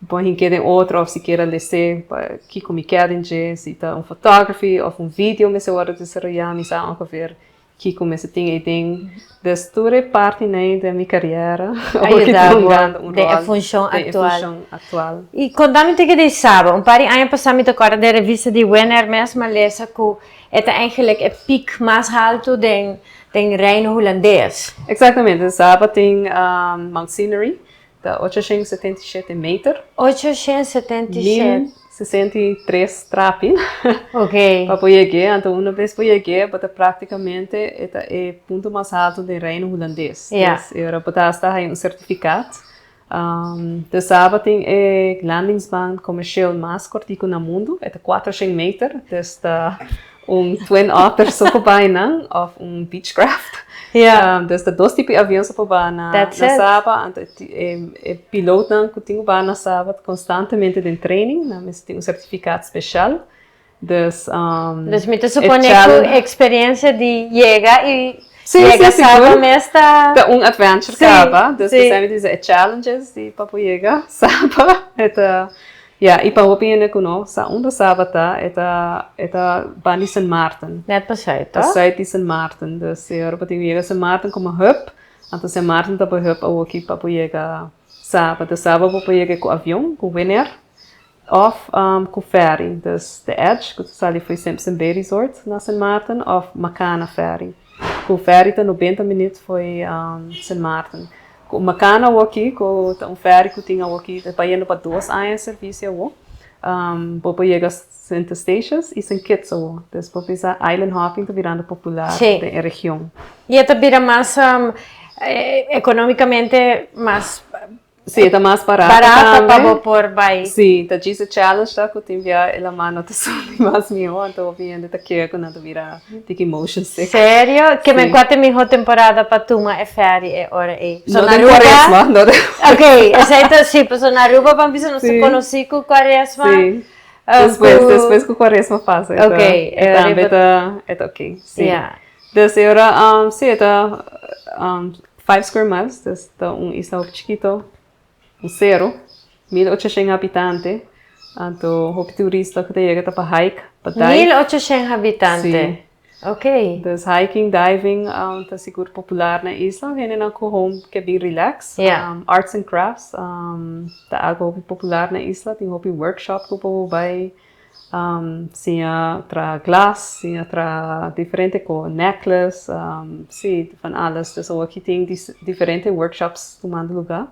por hink'é den otro òf sikiera les'é pa kiko mi keda den dje, si ta un photography òf un video mester wòrdu desaroyá mi sa ongeveer kiko mester tin eiden. Dus tur e partinan den mi kariera a yuda bo den e funshon aktual. Aktual. I konta mi tiki di Saba. Un par di aña pasá mi ta kòrda den revista di Winair mes mi a lesa ku e ta eigenlijk e piek mas haltu den Reino Hulandes. Eksaktamente. Saba tin Mount Scenery, ta 877 meter. 877. 1063 trapi. Pa por yeg'é. Anto una bes bo yeg'é, bo ta práktikamente e ta e punto mas haltu den Reino Hulandes. Dus e ora bo ta hasta haña un sertifikat. Dus Saba tin e landingsbaan komersheel mas kòrtiku na mundu, e ta 400 meter, dus ta un Twin Otter so por bai nan òf un Beechcraft. Dus ta dos tipo di avion so por bai na Saba, anto e pilootnan ku tin ku bai na Saba ta konstantemente den training, nan mester tin un sertifikat speshal. Dus Dus mi ta supone ku eksperensia di yega i yega Saba mes ta. Ta un adventure kaba. Dus esei mi ta bisa e challenges di pa por yega Saba e ta ya i pa hopi hende ku no sa unda Saba ta e ta banda di Sint Maarten. Net pa sùit. Pa sùit di Sint Maarten. Dus e ora bo tin ku yega Sint Maarten komo hub anto Sint Maarten ta bo hub awoki pa por yega Saba. Dus Saba bo por yega ku avion ku Winair òf ku ferry, dus The Edge ku ta sali for Simpson Bay Resort na Sint Maarten òf Makana Ferry. Ku ferry ta 90 minüt for Sint Maarten. Ku Makana awoki ku ta un ferry ku tin awoki ta bayendo pa 2 aña servisio awo, bo por yega Sint Eustatius i Sint Kitts awo. Dus bo bisa island hopping ta birando popular den e region. I e ta bira mas ekonómikamente mas Sí, ta mas barata barata pa tambe. Bo por bai. Sí, ta djis e challenge ta ku tin bia e laman no ta subi mas mihó, anto hopi hende ta kere ku nan ta bira tiki motion sick. Serio? Ke men Sí. kua ta e mihó temporada pa tuma e ferry e ora ei? So No na den Aruba? Kuaresma, no den Ok, esei ta sí, pasobra na Aruba ban bisa nos ta konosí ku Kuaresma. Despues, despues ku kuaresma pasa e ta, e tambe ta, e ta ok, si. Dus e ora, si e ta 5 square miles, dus ta un isla hopi chikito, un sero, 1800 habitante, anto hopi turista ku ta yega ta pa hike, pa dive. 1800 habitante? Si. Ok. Dus hiking, diving ta sigur popular na e isla. Hendenan ku home ke bin relax. Arts and crafts ta algo hopi popular na e isla. Tin hopi workshop ku por bai siña traha glas, siña traha diferente ko, necklace, si, van alles. Dus awor aki tin diferente workshops tumando luga.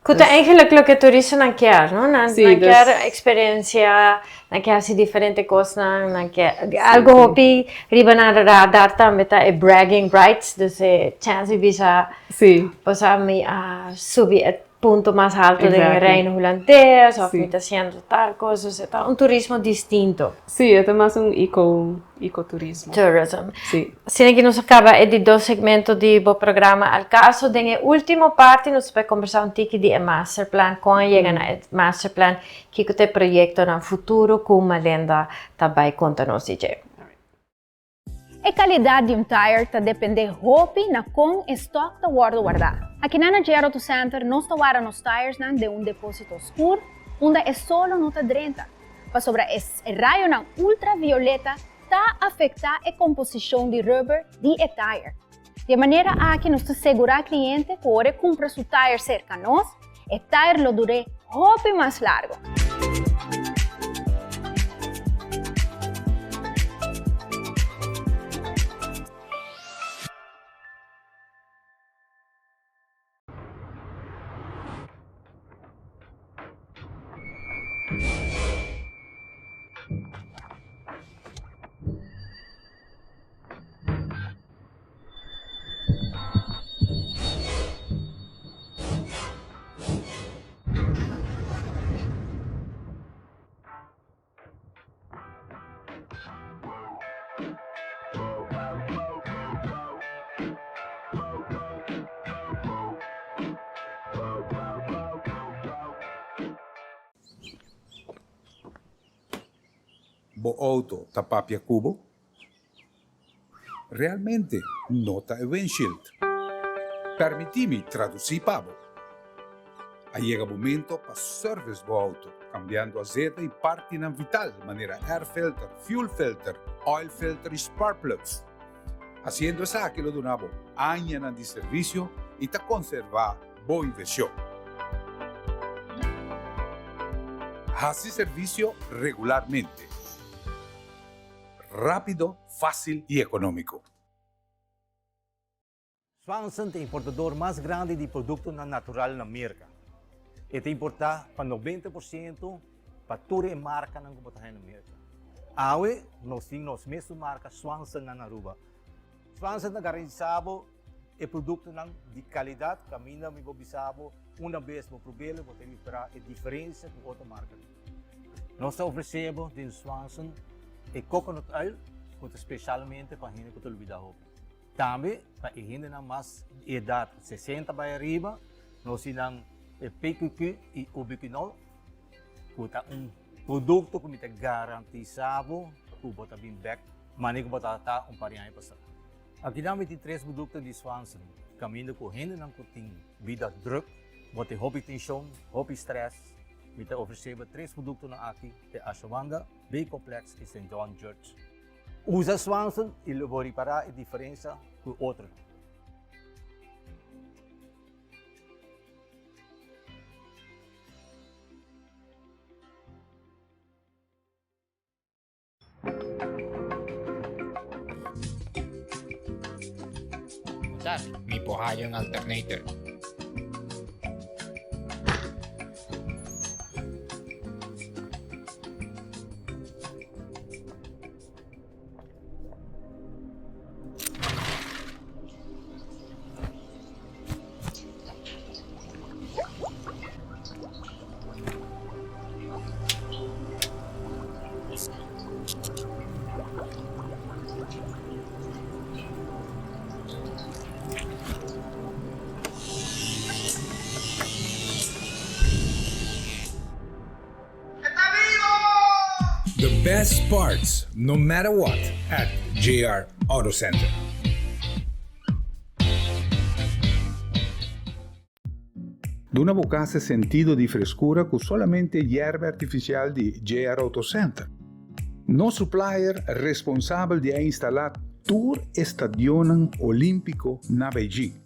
Ku ta eigenlijk loke turistanan kier, no? Nan nan kier eksperensia, nan kier hasi diferente kosnan, nan kier algu hopi riba nan radar tambe ta e bragging rights, dus e chèns di bisa bo sa mi a subi e punto mas haltu den e Reino Hulandes òf mi ta hasiendo tal kos, dus e ta un turismo distinto. Sí, e ta mas un eco, ecoturismo. Tourism. Sí. Asina ki nos a kaba e di dos segmento di bo programa Al Caso. Den e ultimo parti nos ta bai kombersá un tiki di e masterplan, kon a yega na e masterplan, kiko ta e proyektonan futuro ku Malenda ta bai konta nos di dje. E kalidat di un tire ta dependé hopi na kon e stòk ta wòrdu wardá. Akinan na J-Auto Center nos ta warda nos tiresnan den un depósito skur unda e solo no ta drenta, pasobra e rayonan ultravioleta ta afektá e komposishon di rubber di e tire. Di e manera aki nos ta segurá kliente ku ora e kumpra su tire serka nos, e tire lo dur'é hopi mas largu. Bo auto ta papia cu bo? Realmente no ta e windshield. Permiti mi traduci pa bo. A yega momento pa service bo auto, cambiando azeta y partinan vital manera air filter, fuel filter, oil filter y spark plugs. Haciendo esaki lo duna bo añanan di servicio y ta conserva bo inversion. Haci servicio regularmente. Rápido, fácil y económico. Swanson ta e importador mas grandi di produktonan natural na Merka. E ta importá pa 90% pa tur e markanan ku bo ta haña na Merka. Awe nos tin nos mesun marka Swanson na Aruba. Swanson ta garantisá bo e produktonan di kalidat kaminda mi por bisa bo una bes bo prob'el bo ta ripara e diferensia ku otro markanan. Nos ta ofresé bo den Swanson e coconut oil ku ta spesialmente pa hende ku ta lubidá hopi. Tambe pa e hendenan mas di edat 60 bai ariba nos tin nan e PQQ i Ubiquinol ku ta un produkto ku mi ta garantisá bo ku bo ta bin bèk manera ku bo tabata un par di aña pasá. Akinan mi tin tres produkto di Swanson kaminda ku hendenan ku tin bida drùk, bo tin hopi tenshon, hopi strès, mi ta ofresé bo tres produktonan aki te Ashawanda, B-Complex i Saint John Church. Usa Swanson i lo bo ripará e diferensia ku otronan. Mi por haya un alternator. The best parts no matter what at JR Auto Center. Duna bo cas e sentido di frescura cu solamente yerba artificial di JR Auto Center. Nos supplier responsabel di a instala tur e stadionnan olimpico na Beijing.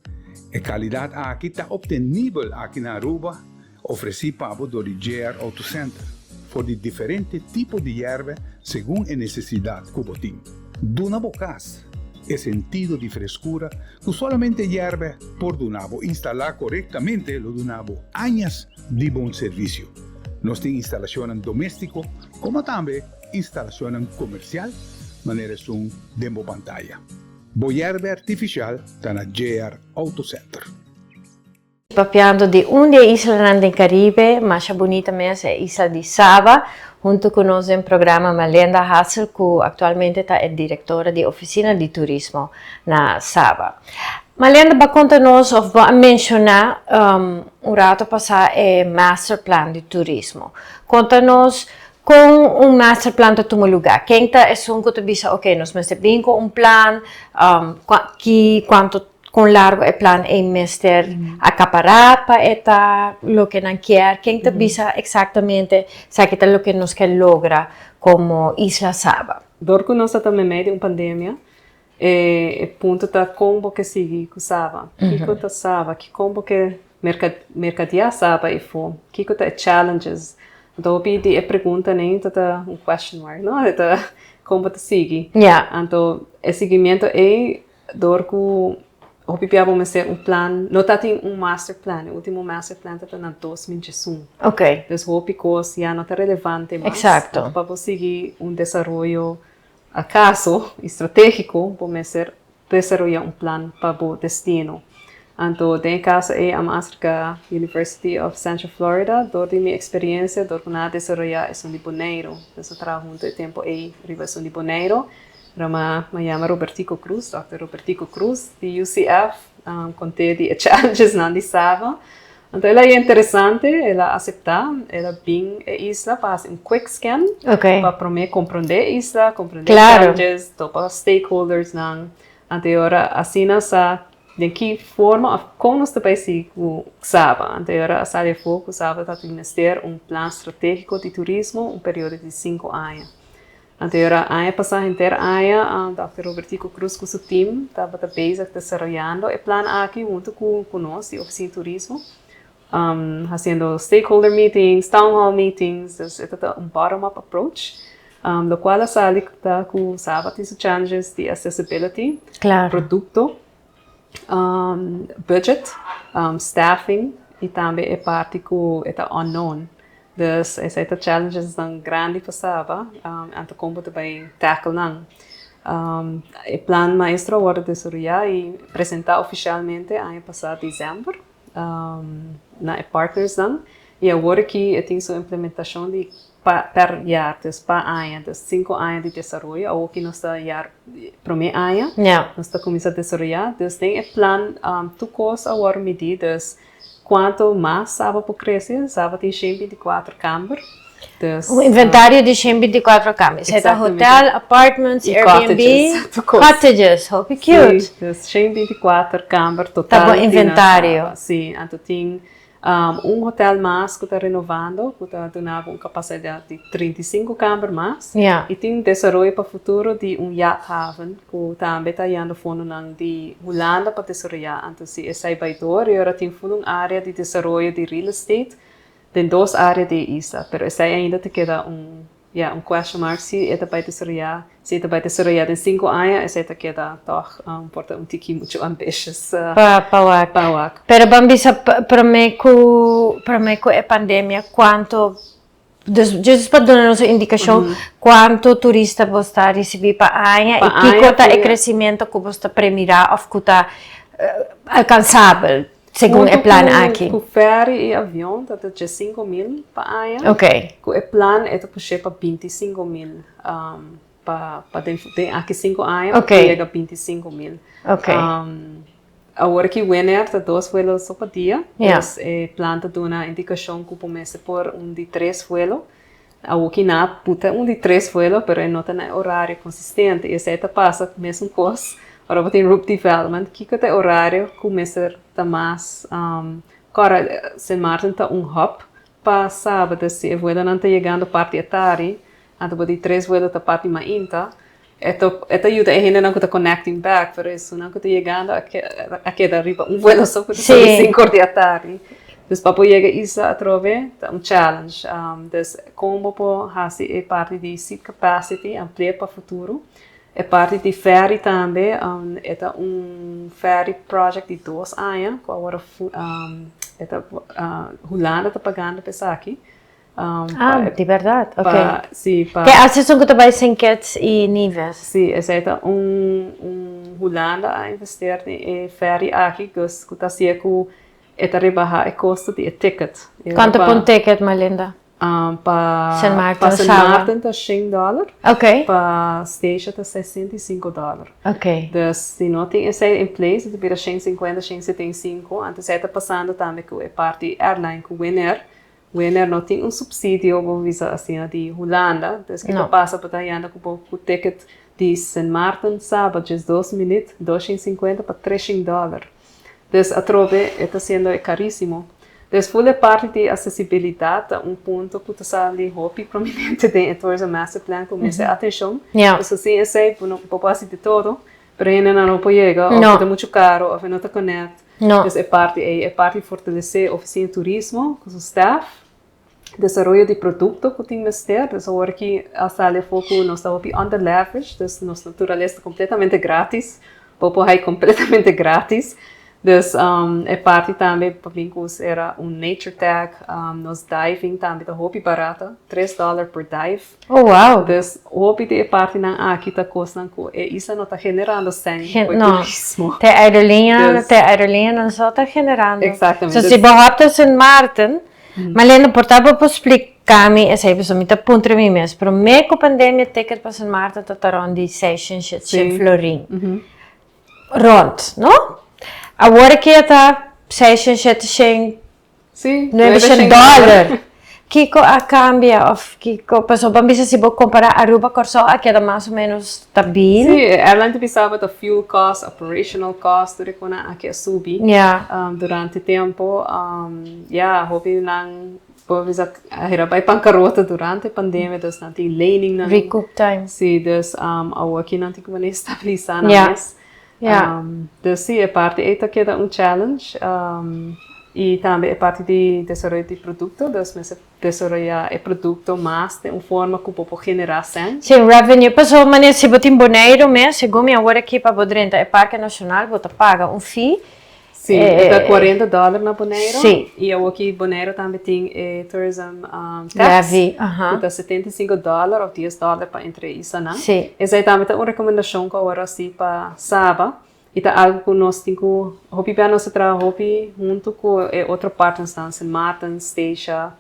E calidad aki ta obtenibel aki na Aruba, ofreci pa bo dor di JR Auto Center, for di diferente tipo di yerba segun e necesidad cu bo tin. Duna bo cas e sentido di frescura cu solamente yerba por duna bo. Instala corectamente lo duna bo añas di bon servicio. Nos tin instalacionnan domestico como tambe instalacionnan comercial manera esun den bo pantaya. Bo yerba artificial ta na JR Auto Center. Papiando di un di e islanan den Caribe, masha bunita mes, e isla di Saba, hunto cu nos den programa Marlenda Hassel cu actualmente ta e directora di Oficina di Turismo na Saba. Marlenda, bo a conta nos of bo a menciona un rato pasa e masterplan di turismo. Conta nos con un masterplan ta tuma lugar. Ken ta esun cu ta bisa ok nos mester bin cu un plan, ki cuanto Con largo e plan ei mester acapará pa e ta loke nan kier? Ken ta bisa exactamente esaki ta loke nos ke logra como Isla Saba? Dor cu nos ta ta meimei di un pandemia, e punto ta con bo ke sigui cu Saba? Kico ta Saba? Con bo ke mercadeá Saba efo? Kico ta e challenges? Anto hopi di e preguntanan ta ta un question mark, no? E ta con bo ta sigui? Anto e siguimiento ei Dor ku hopi bia bo mester un plan, no ta tin un master plan, e ultimo master plan ta na 2011. Dus hopi kos ya no ta relevante mas. Pa bo sigui un desaroyo akaso i strategiko bo mester desaroya un plan pa bo destino. Anto den e kaso ei a mi aserka University of Central Florida dor di mi eksperensia dor ku nan a desaroya esun di Boneiru. Nos a traha huntu e tempu ei riba esun di Boneiru. Rama mi yama Robertico Cruz, Dòkter Robertico Cruz di UCF, kont'é di e challengesnan di Saba. Anto el a haya interesante, el a aseptá, el a bin e isla pa hasi un quick scan pa promé komprondé e isla, komprondé e challenges, topa stakeholdersnan. Anto e ora asina sa den ki forma òf kon nos ta bai sigui ku Saba. Anto e ora a sali afó ku Saba ta tin mester un plan stratégiko di turismo un periodo di sinku aña. Anto e ora aña pasá henter aña Dòkter Robertico Cruz ku su tim tabata bezig desaroyando e plan aki huntu ku ku nos di Ofisina di Turismo, hasiendo stakeholder meetings, town hall meetings, dus e ta un bottom up approach, lokual a sali ta ku Saba tin su challenges di accessibility, produkto, budget, staffing i tambe e parti ku e ta unknown. Dus esei ta challengesnan grandi pa Saba, anto kon bo ta bai tackle nan. E plan maestro a wòrdu desaroyá i presentá ofishalmente aña pasá desèmber na e partnersnan i awor aki e tin su implementashon di per jaar, dus pa aña, dus sinku aña di desaroyo, awor ki nos ta jaar promé aña nos ta kuminsá desaroyá, dus den e plan tur kos a wòrdu midí, dus Cuanto mas Saba por crece, Saba tin 124 kamber. Dus, Un inventario di 124 kamber. Esei ta hotel, apartments, Y Airbnb, cottages, tur cos. cottages, hopi cute. Sí, dus 124 kamber total Ta bo tin na inventario. Saba. Sí, anto tin un hotel mas cu ta renovando, cu ta duna bo un capacidad di 35 kamber mas. Ja. Y tin desaroyo pa futuro di un yachthaven cu tambe ta hayando fondonan di Hulanda pa desaroyá. Anto si esei bai dor i ora tin full un área di desaroyo di real estate den dos área di e isla. Pero esei ainda ta keda un, ya, un question mark si e ta bai desaroyá, si e ta bai desaroyá den sinku aña esei ta keda tòg por ta un tiki muchu ambitious Pa pa wak. pa wak. Pero ban bisa promé ku promé ku e pandemia kuantu Dus just pa duna nos un indikashon kuantu turista bo ta risibí pa aña i kiko ta e kresimento ku bo ta premirá òf ku ta alkansabel segun e plan aki. Ku fèri i avion ta ta 15,000 pa aña. Ku e plan e ta push'é pa 25,000 pa den aki sinku aña pa yega 25,000. Awor ki Winair ta dos vuelo so pa dia, dus e plan ta duna indikashon ku bo mester por un di tres vuelo. Awoki nan a puta un di tres vuelo pero e no ta na e orario konsistente i esei ta pasa mesun kos ora bo tin route development kiko ta e orario ku mester ta mas kòrda Sint Maarten ta un hub pa Saba dus si e vuelonan ta yegando parti e tari anto bo di tres vuelo ta parti mainta e ta e ta yuda e hendenan ku ta connecting back pero esunnan ku ta yegando a a keda riba un vuelo so ku ta sali sinku or di atardi dus pa bo yega isla atrobe ta un challenge dus kon bo por hasi e parti di seat capacity amplia pa futuro e parti di ferry tambe e ta un ferry project di dos aña ku awor e ta Hulanda ta pagando pa esaki. Ah, di berdad, ok. Pa, si, pa. Te haci esun cu ta bay Saint Kitts y Nevis? Si, esey ta un, un Hulanda a investeer den e ferry aki, dus cu ta hacia cu e ta rebaha e costo di e ticket. Cuanto pa un ticket, Malinda? Pa Sint Maarten, pa Sint Saba. Maarten ta shen dollar. Ok. Pa Statia ta 65 dollar. Ok. Dus si no tin esey in place, e ta bira shen cincuenta, shen setenta y cinco. Anto esey ta pasando tambe cu e parti airline, cu Winair. Winair no tin un subsidio, bo bisa asina, di Hulanda. Dus kiko No. pasa bo ta yanda cu bo cu ticket di Sint Maarten, Saba, djes dos minuut, doshen cincuenta pa treshen dollar. Dus atrobe e ta siendo e carísimo. Dus ful e parti di accesibilidad ta un punto cu ta sali hopi prominente den e Tourism Master Plan cu mester atencion. Pasobra sin esey bo no bo por haci di todo, pero hendenan no por yega of e ta mucho caro of e no ta connect. Dus e parti ey, e parti di fortalece oficina di turismo cu su staff, desaroyo di producto cu tin mester. Dus awor aki a sali afo cu nos ta hopi under leverage, dus nos naturalesa ta completamente gratis, bo por hay completamente gratis. Dus e parti tambe pa bin cu era un nature tag, nos diving tambe ta hopi barata, tres dollar per dive. Oh wow! Dus hopi di e partinan aki ta cosnan cu e isla no ta generando sèn Gen, cu e no. turismo. Te aerolinea, Dus. te aerolineanan so ta generando. Exactamente. So si bo hòp ta Sint Maarten, Malena por ta bo por splica mi esei pasobra mi ta puntra mi mes, prome cu pandemia ticket pa Sint Maarten ta ta rond di seishent, shetshent florin. Rond, no? Awor aki a ta seishent, sheteshent, nuebeshent dòler. Kiko a kambia òf kiko? Pasobra bo a bisa si bo kompará Aruba Kòrsou a keda mas o ménos stabil. Sí, e airline ta bisa bo ta fuel cost, operational cost, tur e konan aki a subi durante tempu. Ya, hopi nan Bo bisa a hera bai bancarota durante pandemia, dus nan tin leningnan. Recoup time. Sí, dus awor aki nan tin ku manera stabilisa nan mes. Dus sí, e parti ei ta keda un challenge. I tambe e parti di desaroyo di produkto, dus mester desaroyá e produkto mas den un forma ku bo por generá sèn. Sí, revenue. Pasobra manera si bo tin Boneiru mes, segun mi awor aki pa bo drenta e Parke Nashonal bo ta paga un fee. Sí, e ta cuarenta dollar na Boneiro. Sí. Y awor ki Boneiro tambe tin e tourism tax. Levy, aha. Cu ta 75 dollar of 10 dollar pa entre islanan. Sí. Esey tambe ta un recomendacion cu awor a haci pa Saba. Y ta algo cu nos tin cu hopi bia nos ta traha hopi hunto cu e otro partnersnan, Sint Maarten, Statia,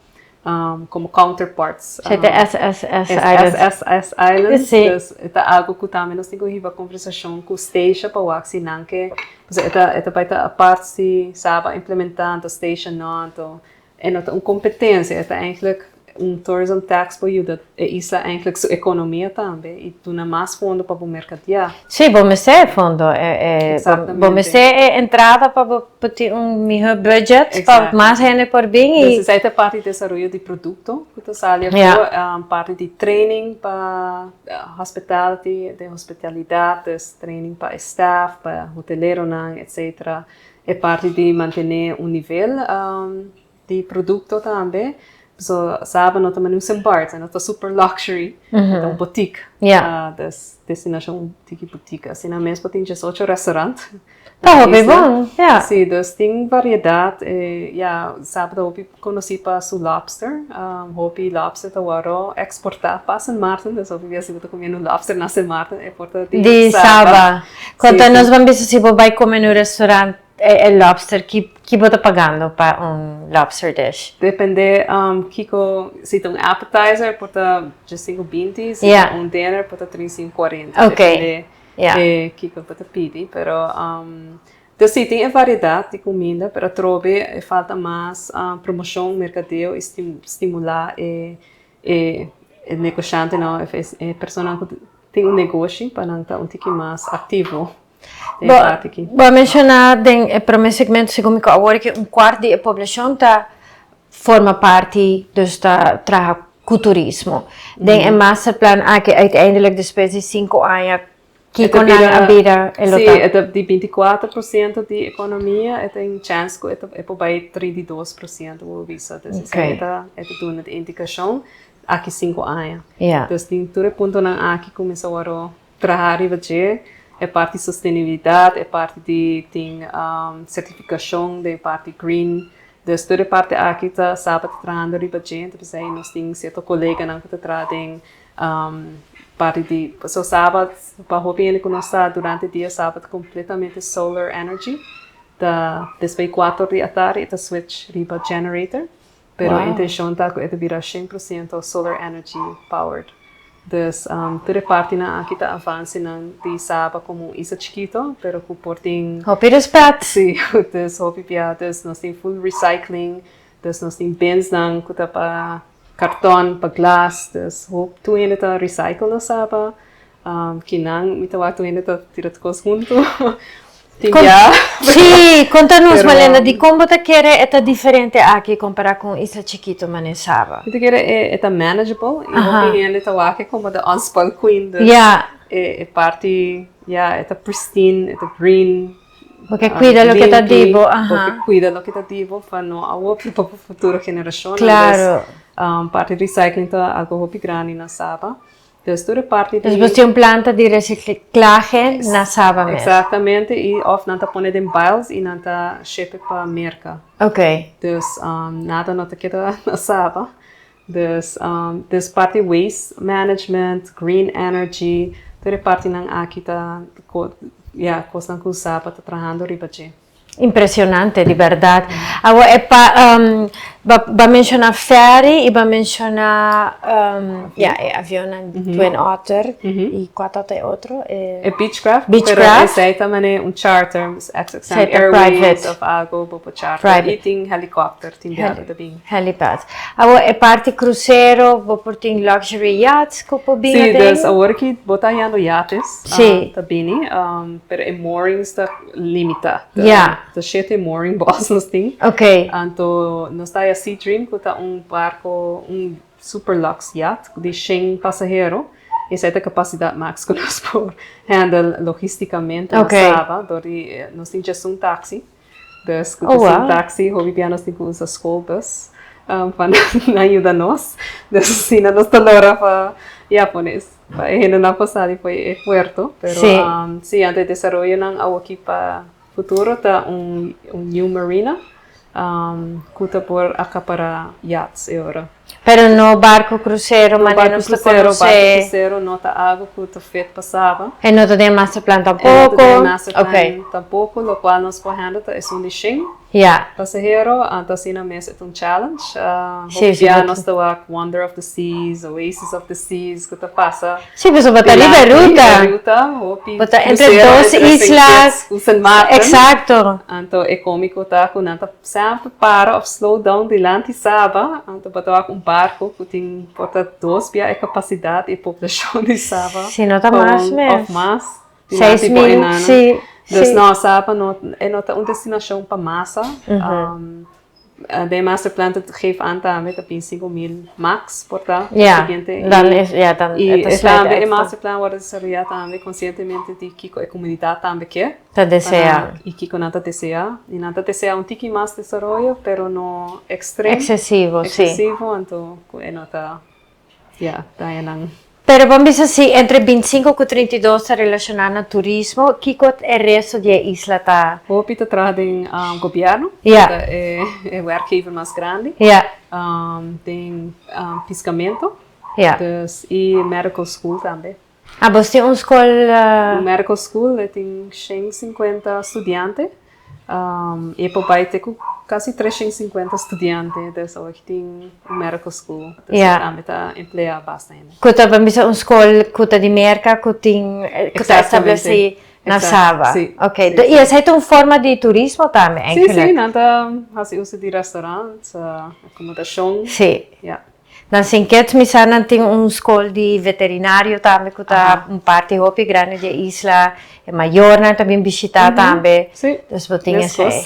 como counterparts. Esey ta SSS Islands. SSS Islands. Sí. Dus e ta algo cu tambe nos tin cu hiba conversacion cu Statia pa wak si nan ke, pasobra e ta e ta bai ta apart si Saba implementa anto Statia no, anto e no ta un competencia, e ta eigenlijk un tourism tax por yuda e isla eigenlijk su economia tambe y duna mas fondo pa bo mercadia. Sí, bo mester e fondo, e bo mester e entrada pa bo por tin un mihó budget pa mas hende por bin y. Entonces esei ta parti di desaroyo di produkto ku ta sali afó, parti di training pa hospitality, den hospitalidat, dus training pa e staff, pa hoteleronan, etcetera. E parti di mantené un nivel di produkto tambe, pasobra Saba no ta mane un Sint Barts, no ta super luxury, e ta un boutique, dus destinashon un tiki boutique. Asina mes bo tin diesocho restaurant. Ta hopi bon, ya. Si, dus tin variedat, ya, Saba ta hopi konosí pa su lobster, hopi lobster ta wòrdu eksportá pa Sint Maarten, dus hopi bia si bo ta kumiendo lobster na Sint Maarten e por ta di Di Saba. Saba. Konta nos ban bisa si bo bai kome na un restaurant E lobster, ki ki bo ta pagando pa un lobster dish? Depende kiko, si ta un appetizer por ta djes sinku binti, si ta un dinner por ta trinta i sinku kuarenta, depende e kiko bo ta pidi. Pero dus si tin e variedat di kuminda, pero atrobe e falta mas promoshon, merkadeo i stimulá e. e negoshantenan of e personanan ku tin un negoshi pa nan ta un tiki mas aktivo den e parti aki. Bo a menshoná den e promé segmento segun mi ku awor ke un kuart di e poblashon ta forma parti, dus ta traha ku turismo. Den e masterplan aki uiteindelijk despues di sinku aña Kiko nan a bira e lo ta? Sí, e ta di 24% di ekonomia e tin chèns ku e por bai 32% bo bisa. Dus esei e ta e ta duna di indikashon aki sinku aña. Dus tin tur e puntonan aki kuminsá wòrdu traha riba dje, e parti sostenibilidat, e parti di tin sertifikashon den parti green. Dus tur e parti aki ta Saba ta trahando riba dje, entonces nos tin sierto koleganan ku ta traha den Parti di so Sabat pa hopi hende ku no sa durante dia Sabat kompletamente solar energy ta despues di kuater di atardi e ta switch riba generator pero e intenshon ta ku e ta bira shen por siento solar energy powered dus tur e partinan aki ta avansenan di Saba komo un isla chikito pero ku por tin Hopi respet. Si dus hopi bia dus nos tin full recycling dus nos tin binsnan ku ta pa Karton pa glas, dus hoop tur hende ta recycle nos saba. Kinan mi ta wak tur hende ta tira tur kos huntu. Tin bia. Sí, konta nos Malena, dikon bo ta kere e ta diferente aki kompará ku un isla chikitu manera Saba? Mi ta kere e ta manageable i hopi hende ta wak e komo the unspoiled queen, dus e parti ya e ta pristine, e ta green. Bo ke kuida loke ta di bo, aha. Bo ke kuida loke ta di bo pa no awor pero pa bo futuro generashonnan. Klaro. Dus parti di recycling ta algo hopi grandi na Saba. Dus tur e parti di. Dus bo tin un planta di resiklahe na Saba mes. Eksaktamente i òf nan ta pone den biles i nan ta ship e pa Merka. Ok. Dus nada no ta keda na Saba. Dus dus parti waste management, green energy, tur e partinan aki ta ya kosnan ku Saba ta trahando riba dje. Impresionante di berdad. Awor e pa bo a menciona ferry y bo a menciona ya e avionnan Twin Otter y cua ta e otro? E Beechcraft, pero esey ta mane un charter, XXM Airways of algo bo por charter y tin helicopter tin biaha ta bin. Helipad. Awor e parti crucero bo por tin luxury yachts cu por bin Sí, aden? dus awor aki bo ta hañando yates Sí. ta bini, pero e moorings ta limita. Ja. Ta shete mooring balls nos tin. Ok. Anto nos ta haya Sea Dream cu ta un barco, un super lux yacht di shen pasahero. Esei ta capacidad max cu nos por handle logisticamente na Saba, dor di nos tin just un taxi. Dus ku ta sin taxi hopi bia nos tin ku usa schoolbus pa nan yuda nos. Dus asina nos ta lora pa ya pone pa e hendenan por sali for e puerto. Pero si anto e desaroyonan awoki pa futuro ta un new marina ku ta por akapará yachts e ora. Pero no barco crucero manera nos ta conoce. Barco crucero no ta algo cu ta fit pa Saba. E no ta den masterplan tampoco. E no ta den masterplan tampoco, locual nos por handle ta esun di shen pasahero, anto asina mes e ta un challenge. Hopi bia nos ta wak Wonder of the Seas, Oasis of the Seas cu ta pasa. Sí, pasobra bo ta riba e ruta. Riba e ruta, hopi Bo ta entre dos islas. Cu Sint Maarten. Exacto. Anto e comico ta cu nan ta semper para of slow down dilanti Saba, anto bo ta wak un barco cu tin por ta dos bia e capacidad di e poblacion di Saba. Si no ta mas mes. Of mas. 6000, sí. Dus no, Saba no, e no ta un destinacion pa masa. Den masterplan ta geef aan tambe ta bin 5000 max por ta siguiente. Dan is, ja, dan I e ta sluit tambe e uit. masterplan wòrdu desaroyá tambe konsientemente di kiko e komunidat tambe ke. Ta deseá. I kiko nan ta deseá. I nan ta deseá un tiki mas desaroyo, pero no ekstrem. Eksesivo, sí. Eksesivo, anto ku e no ta. Ya, daña nan. Pero bo bisa si entre 25 ku 32 ta relashoná na turismo, kiko e resto di e isla ta? Hopi ta traha den gobièrnu, ta e werkgever mas grandi, den piskamentu, dus i medical school tambe. Ah, bos tin un skol? Un medical school, e tin 150 studiante. E por bai te ku kasi 350 studiante, dus awor aki tin un medical school. Dus e tambe ta emplea basta hende. Ku ta ban bisa un skol ku ta di Merka ku tin ku ta establesí na Saba. Ok, i esei ta un forma di turismo tambe eigenlijk. Sí, sí, nan ta hasi uso di restaurant, akomodashon. Sí. Ya. Na Sint Kitts mi sa nan tin un skol di veterinario tambe ku ta un parti hopi grandi di e isla. E mayornan ta bin bishita tambe. Dus bo tin esei.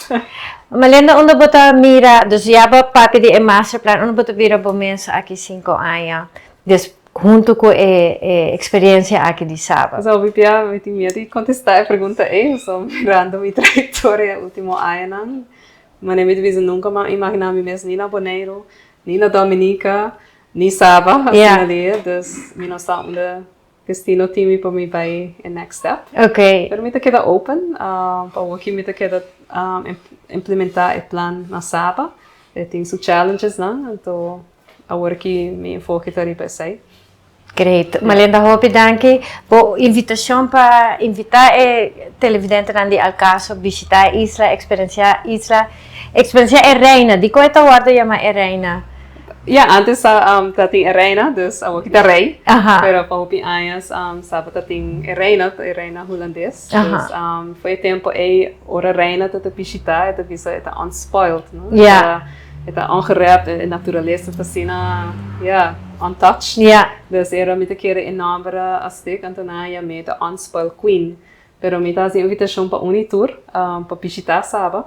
Malinda unda bo ta mira, dus ya bo papia di e masterplan, unda bo ta mira bo mes aki sinku aña des huntu ku e e eksperensia aki di Saba? So mi pia mi tin miedu di kontestá e pregunta ei, so mirando mi trayektoria e ultimo añanan, manera mi ta bisa nunka mi a imaginá mi mes ni na Boneiru, Ni na Dominica, ni Saba, asina di, dus mi no sa unda destino tin mi pa mi bai e next step. Pero mi ta keda open, pa awoki mi ta keda implementa e plan na Saba, e tin su challengesnan, anto aworaki mi enfoke ta riba esei. Great. Malinda hopi danki. Bo invitacion pa invita e televidentenan di Alcaso bishita e isla, experiencia isla, experiencia e reina. Dikon e ta wordo yama e reina? Ya, antes ta tin e reina, dus awor ki ta rey. Pero pa hopi añas sa ta tin e reina, e reina hulandes. Dus for e tempo ey ora reina ta ta bishita e ta bisa e ta unspoiled, no? E ta ongerept, e naturalesa ta asina, ya, untouched. Dus era mi ta kere e nomber a stick, anto nan a yam'é the unspoiled queen. Pero mi ta hasi invitashon pa un i tur pa bishitá Saba.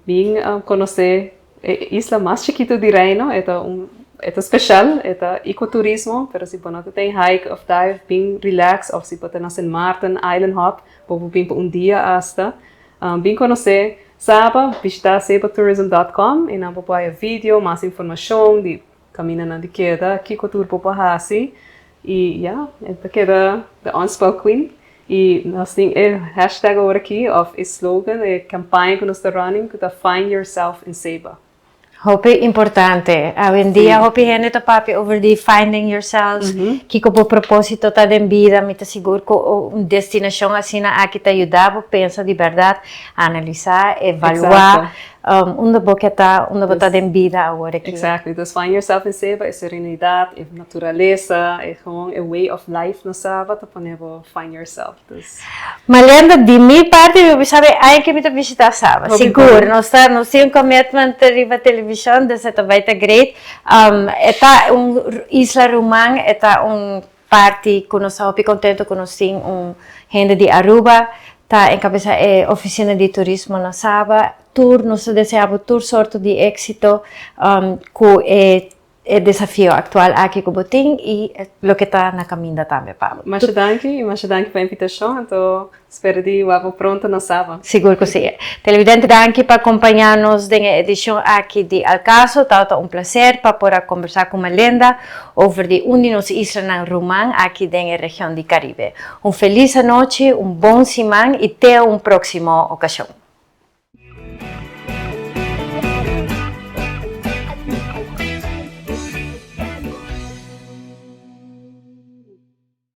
Bin konosé e isla mas chikitu di Reino. E ta un, e ta speshal, e ta ecoturismo, pero si bo no ta ten hike òf dive, bin relax òf si bo ta na Sint Maarten, island hop, bo por bin pa un dia asta. Bin konosé Saba, bishitá sabatourism dòt kòm i nan por por haya video, mas informashon di kamindanan di keda, kiko tur bo por hasi i ya, e ta keda The Unspoiled Queen i nos tin e hashtag awor aki òf e slogan, e kampaña ku nos ta running ku ta Find Yourself in Saba. Hopi importante. Awendia hopi hende ta papia over di finding yourselves, kiko bo proposito ta den bida. Mi ta sigur ku un destinashon asina aki ta yuda bo pensa di bèrdat, analisá, evaluá unda bo ke ta, unda bo ta den bida awor aki. Exactly. Dus find yourself in Saba, e serenidad, e naturalesa, e gewoon e way of life na Saba ta pone bo find yourself. Dus. Malenda, di mi parti mi por sabi aña ke mi ta bishita Saba. Sigur, nos ta nos tin un commitment riba televishon, dus e ta bai ta great. E ta un isla ruman, e ta un parti ku nos ta hopi kontento ku nos tin un hende di Aruba ta enkabesa e ofisina di turismo na Saba. Tur nos ta desea bo tur sorto di éksito ku e E desafio aktual aki ku bo tin i loke ta na kaminda tambe pa bo. Masha danki i masha danki pa invitashon. Anto spera di wak bo pronto na Saba. Sigur ku si. Televidente danki pa kompañá nos den e edishon aki di Al Caso. Tabata un plaser pa por a kombersá ku Malinda over di un di nos islanan ruman aki den e region di Karibe. Un felis anochi, un bon siman i te un próksimo okashon.